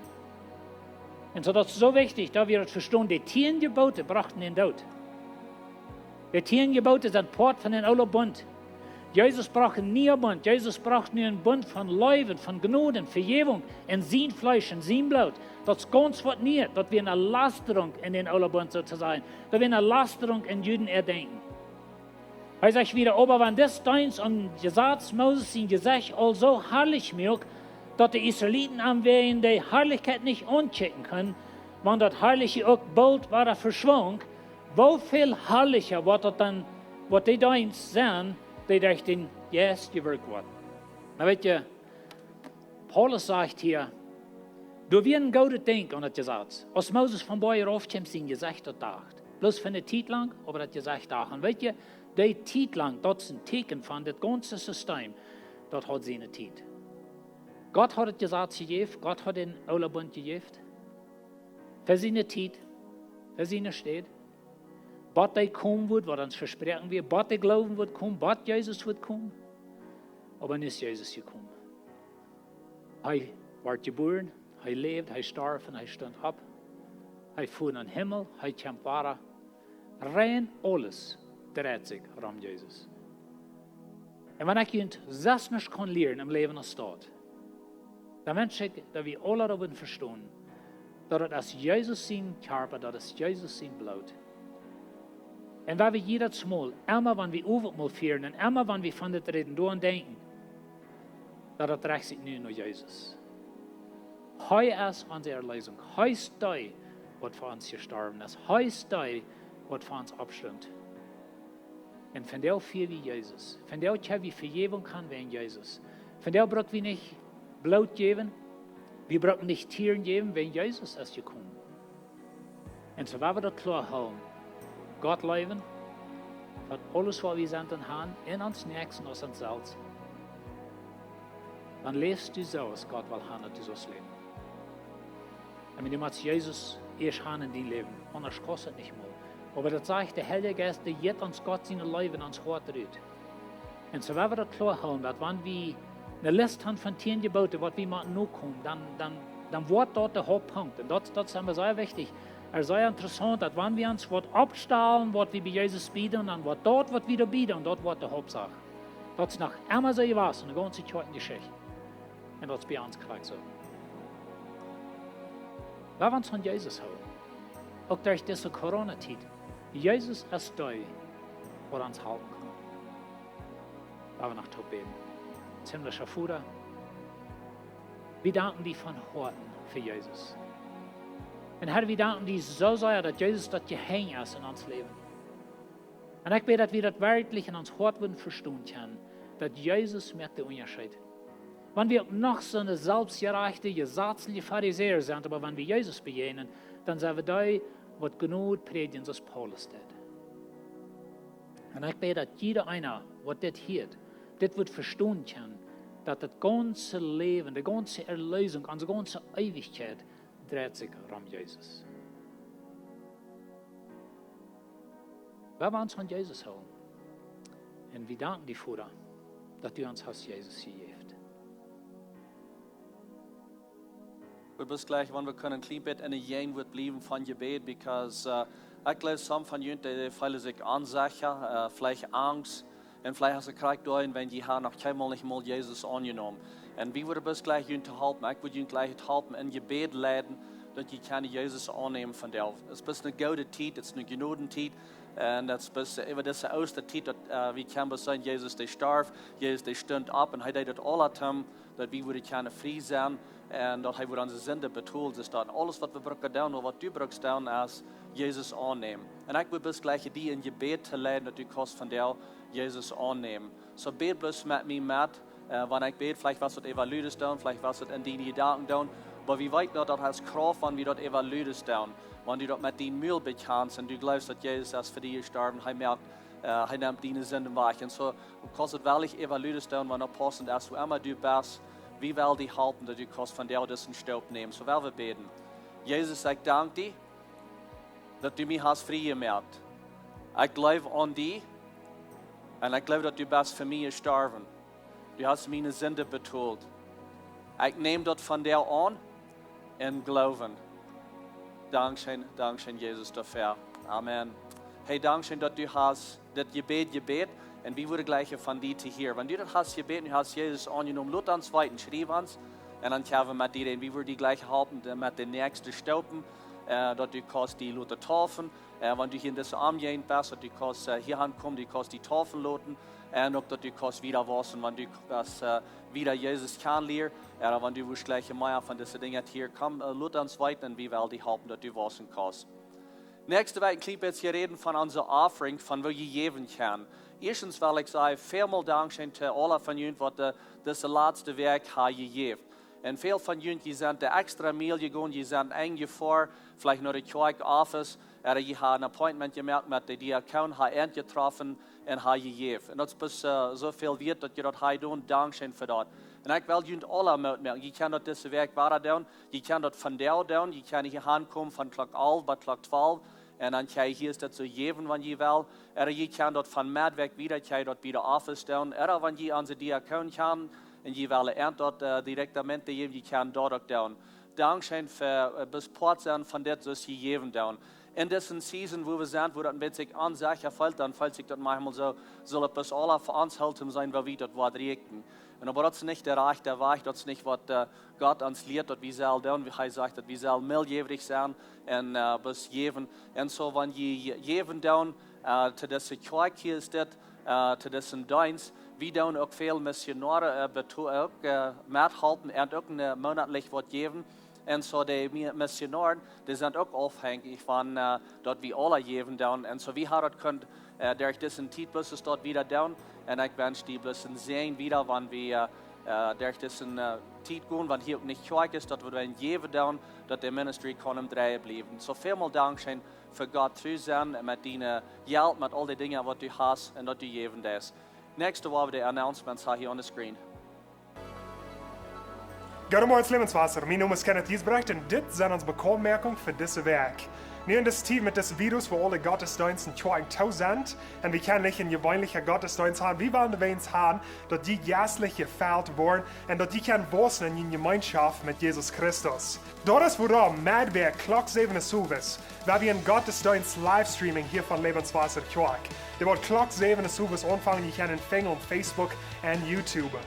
Un soo, daut es soo wichtich, daut wie daut vestonen. De tieen Jeboten brochten dän Doot. De tieen Jeboten sent Poat von dän oolen Bunt. Jesus brocht een nieen Bunt. Jesus brocht nu een Bunt von Läwen, von Jnod, Vejäwunk, en sien Fleesch, en sien Bloot. Daut es gaunz waut Nieet, daut wia eene Lastrunk en dän oolen Bunt, soo to sajen. Daut wia eene Lastrunk en Juden äa Denkjen. Hee sajcht wieda: "Oba wan dis Deenst aum Jesaz Moses sien Jesecht aul soo harlich muak, daut de Israeliten am wäajen de Harlichkjeit nich aunkjikjen kunnen, wan daut Harliche uk boolt wada veschwunk, woo väl harlicha woat daut dan, woat de Deenst sennen, dee derch dän Jeist jewirkjt woat?" Nu weet jie, Paulus sajcht hia, doa wia een goodet Denkj aun daut Jesaz. Aus Moses vom Boajch rauf kjeem, sien Jesecht daut docht. Bloos fa eene Tiet lang, oba daut Jesecht docht. Un weet jie, dee Tiet lang, daut es een Tieekjen von dit gaunze System, daut haud siene Tiet. Gott haud daut Jesaz jejäft, Gott haud dän oolen Bunt jejäft. Fa siene Tiet, fa siene Städ. Bat dee komen wudd, waut ons vesproaken wia, bat de Gloowen wudd komen, bat Jesus wudd komen. Oba nu es Jesus jekomen. Hee wort jebuaren, hee läwd, hee storf un hee stunt opp. Hee fua nom Himmel, hee kjemt wada. Rein aules dreit sikj rom Jesus. Un wan ekj junt sest nuscht kaun lieren em Läwen aus daut, dan wensch ekj, daut wie aula doabennen vestonen, daut daut es Jesus sien Kjarpa, daut es Jesus sien Bloot. Un wan wie jiedet Mol, emma wan wie Owentmol fieren un emma wan wie von dit räden, doaraun denkjen, daut daut rajcht sikj nu no Jesus. Hee es onse Erlösung. Hee es dee, waut fa ons jestorwen es. Hee es dee, waut fa ons oppstunt. Un vondoag fieren wie Jesus. Vondoag kjenn wie Vejäwunk han wäajen Jesus. Vondoag bruck wie nich Bloot jäwen. Wie brucken nich Tieren jäwen, wäajen Jesus es jekomen. Un soo, wan wie daut kloa hoolen, Gott leewen, daut aules, waut wie sent un han, en ons Näakjsten aus ons selfst, dan läfst du soo, aus Gott well han, daut du saust läwen. Un du motst Jesus ieescht han en dien Läwen, aundasch kaust daut nich mol. Oba daut sajcht de Heilje Jeist, dee jeft ons Gott siene Leew en ons Hoat rut. Un soo, wan wie daut kloa hoolen, daut wan wie eene List han von tieen Jeboten, waut wie motten nokomen, dan, dan, dan woat daut de Hauptpunkt. Un daut, daut es emma sea wichtich. Es sea interessaunt, daut wan wie ons waut oppstalen, waut wie bie Jesus bieden, dan woat daut, waut wie doa bieden, daut woat de Hauptsach. Daut es noch emma soo jewast en de gaunze Kjoakjenjeschicht. Un daut es bie ons krakjt soo. Wan wie ons aun Jesus hoolen, uk derch dise Corona-Tiet, Jesus es dee, waut ons halpen kaun. Wan wie noch toop bäden. Himlischa Voda, wie danken die von Hoaten fa Jesus. Un Herr, wie danken die soo sea, daut Jesus daut Jeheemnis es en ons Läwen. Un ekj bäd, daut wie daut werkjlich en ons Hoat wudden vestonen kjennen, daut Jesus moakt dän Unjascheet. Wan wie uk noch soone selfstjerajchte, jesazliche Farisäa sent, oba wan wie Jesus bejäajnen, dan sent wie dee, waut Jnod prädjen, soo aus Paulus deed. Un ekj bäd, daut jieda eena, waut dit hieet, dit wudd vestonen kjennen, daut daut gaunze Läwen, de gaunze Erlösung, onse gaunze Eewichkjeit dreit sikj rom Jesus. Wan wie ons aun Jesus hoolen. Un wie danken die, Voda, daut du ons hast Jesus jejäft. Wie bloos jlikj, wan wie kjennen een kjlien bät en de Jäajenwoat bliewen von Jebäd, because, äh, ekj jleew, some von junt, dee, dee feelen sikj onsecha, äh, veleicht Angst, un veleicht es et krakjt doa, un wan jie haben noch kjeenmol, nich mol Jesus aunjenomen. Un wie wudden bloos jlikj junt to halpen, ekj wudd junt jlikj halpen en Jebäd leiden, daut jie kjennen Jesus aunnämen vondoag. Et es bloos eene goode Tiet, et es eene Jnodentiet, un daut es bloos, äh, äwa dise Oostatiet, daut, äh, wie kjennen bloos sajen, Jesus, dee storf, Jesus, dee stunt opp, un hee deed daut aules, om daut wie wudden kjennen frie sennen, un daut hee wudd onse Sinden betolen. Daut es dan aules, waut wie brucken doonen, ooda waut du brukst doonen, es Jesus aunnämen. Un ekj wudd bloos jlikj die en Jebäd to leiden, daut du kaust vondoag Jesus aunnämen. Soo bäd bloos met mie met, äh, wan ekj bäd, veleicht waut daut äwa ludes doonen, veleicht waut daut en diene Jedanken doonen, oba wie weeten daut, daut haft Krauft, wan wie daut äwa ludes doonen. Wan du daut met dien Mul bekjanst un du jleefst, daut Jesus es fa die jestorwen, hee moakt, äh, hee nemt diene Sinden wajch. Un soo, du kaust et werkjlich äwa ludes doonen, wan daut paussent es, wua emma du best, wie wellen die halpen, daut du kaust vondoag disen Staup nämen. Soo well wie bäden. Jesus, ekj dank die, daut du mie hast frie jemoakt. Ekj jleew aun die un ekj jleew, daut du best fa mie jestorwen. Du hast miene Sind betolt. Ekj näm daut vondoag aun em Gloowen. Dankscheen, dankscheen, Jesus, doafäa. Amen. Hey, dankscheen, daut du hast dit Jebäd jebät. Un wie wudden jleichen von die to hieren. Wan du daut hast jebät un du hast Jesus aunjenomen, lot ons weeten, schriew ons. Un dan kjenn wie met die räden. Wie wudden die jleichen halpen, de-, met de näakjste Staupen, äh, daut du kaust die loten deepen. Äh, wan du hia en dise Omjäajent best, daut du kaust, äh, hia aunkomen, du kaust die deepen loten. Un uk daut du kaust wieda wausen, wan du kaust, äh, wieda Jesus kjanen lieren. Äh, wan du wudst jleichen mea von dise Dinja hia, komm, äh, lot ons weeten un wie wellen die halpen, daut du wausen kaust. Näakjste Wäakj kjikj wie hia räden von onse Offering, von woo jie jäwen kjennen. Ieeschtens well ekj sajen, välmol dankscheen to aule von junt, waut de, dise latste Wäakj haben jejäft. Un väl von junt, jie sent de extra Miel jegonen, jie sent enjefoaren, veleicht no de Kjoakj Office, ooda jie haben een Appointment jemoakt met de Diakoon, haben enjetroffen un haben jejäft. Un daut es bloos, äh, soo väl wieet, daut jie daut haben jedonen. Dankscheen fa daut. Un ekj well junt aule Moot moaken. Jie kjennen daut dise Wäakj wada doonen. Jie kjennen daut vondoag doonen. Jie kjennen hia aunkomen von Klock alf bat Klock twalf. Un dan kjenn jie hia daut soo jäwen, wan jie wellen. Ooda jie kjennen daut von Meddach wieda, kjenn jie daut bie de Office doonen. Ooda wan jie aun de Diakoon kjennen un jie wellen an daut, äh, directamente jäwen, jie kjennen daut uk doonen. Dankscheen fa, äh, bloos Poat sennen von dit, soo aus jie jäwen doonen. En dise Season, wua wie sent, wua daut een bät onsecha felt, dan felt sikj daut maunchmol soo, saul et bloos aule fa ons Gott sennen, woo wie daut woaren rieekjen. Un oba daut es nich de rajchte Wajch, daut es nich waut, äh, Gott ons lieet, daut wie sellen doonen, woo hee sajcht, daut wie sellen meldjäwrich sennen un, äh, bloos jäwen. Un soo, wan jie jä-, jäwen doonen, äh, to dise Kjoakj hia es dit, äh, to disen Deenst, wie doonen uk väl Missionoaren, äh, beto-, uk, äh, methalpen un uk, äh, monatlich waut jäwen. Un soo de Mi-, Missionoaren, dee sent uk aufhenjich von, äh, daut wie aule jäwen doonen. Un soo wie haben daut kunt, äh, derch dise Tiet bloos daut wieda doonen. Un ekj wensch die bloos een Säajen wieda, wan wie, äh, äh, derch dise, äh, Tiet gonen, wan hia uk nich Kjoakj es, daut wie doa jäwen doonen, daut de Ministry kaun aum Dreien bliewen. Soo välmol dankscheen fa Gott tru sennen un met dien Jelt, met aul de Dinja waut du hast un daut du jäwen deist. Näakjste woa wie de Announcements haben hia on the screen. Goodemorjes, Lebenswasser. Mien Nomen es Kenneth Giesbrecht un dit sent onse Bekauntmoakjungen fa dise Wäakj. Nu en dise Tiet met dise Virus, wua aule Gottesdeensten, Kjoakjen too sent, un wie kjennen nich een jeweenlicha Gottesdeenst haben, wie wellen de Wäakj haben, daut jie jeistlich jefelt woaren un daut jie kjennen wausen en june Jemeenschoft met Jesus Christus. Daut es wuarom, Meddach Klock säwen Uhr owes, woa wie een Gottesdeenst livestreaming hia von Lebenswasser Kjoakj. Dee woat Klock säwen Uhr owes aunfangen, jie kjennen finjen opp Facebook un YouTube.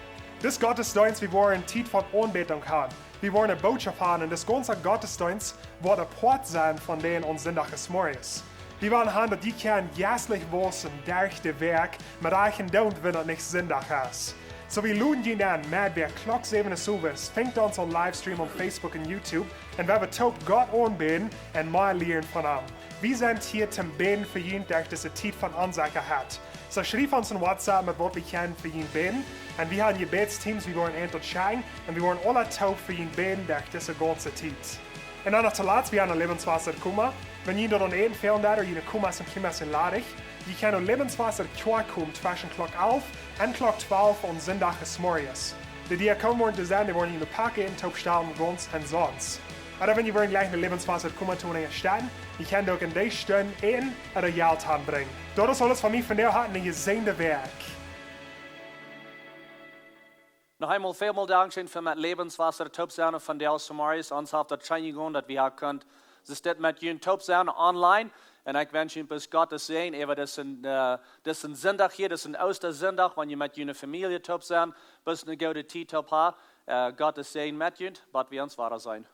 Dis Gottesdeenst, wie woaren Tiet von Aunbädunk haben. Wie woaren eene Botschaft haben un dis gaunze Gottesdeenst woat een Poat sennen von dän aun Sindach zemorjes. Wie wellen haben, daut jie kjennen jeistlich wausen derch de Wäakj, met ieejne Dach, wan daut nich Sindach es. Soo, wie loden junt aun, Meddach Klock säwen Uhr owes, finjt ons aum Livestream opp Facebook un YouTube, un wie woaren toop Gott aunbäden un mea lieren von am. Wie sent hia toom bäden fa junt derch dise Tiet von Onsechaheit. Soo, schriew ons een WhatsApp met waut wie kjennen fa junt bäden. Un wie haben Jebädsteams, wie woaren an daut schekjen. Un wie woaren aule toop fa junt bäden derch dise gaunze Tiet. Un dan noch toolatst, wie haben een Lebenswasser Kumma. Wan jie daut aun Äten fälen deit, ooda june Kummas un Kummas sent ladich, jie kjennen no Lebenswasser Kjoakj komen tweschen Klock alf un Klock twalf aun Sindach zemorjes. De Diakonen woaren doa sennen, dee woaren june Packjäten toopstalen, gaunz omsonst. Ooda wan jie wellen jlikj no Lebenswasser Kumma toom Äten stalen, jie kjennen uk en dee Stund Äten ooda Jelt aunbrinjen. Daut es aules von mie fa vondoag, habt eene jesäajende Wäakj. Noch eemol välmol dankscheen fa met Lebenswasser toop sennen von Deel Samaris. Ons haft daut scheen jegonen, daut wie haben kunt, soo es dit, met junt toop sennen online. Un ekj wensch junt bloos Gott sienen Säajen äwa disen, äh, disen Sindach hia, disen Oostasindach, wan jie met june Famielje toop sent, bloos eene goode Tiet toop haben. Äh, Gott sienen Säajen met junt, bat wie ons wada seenen.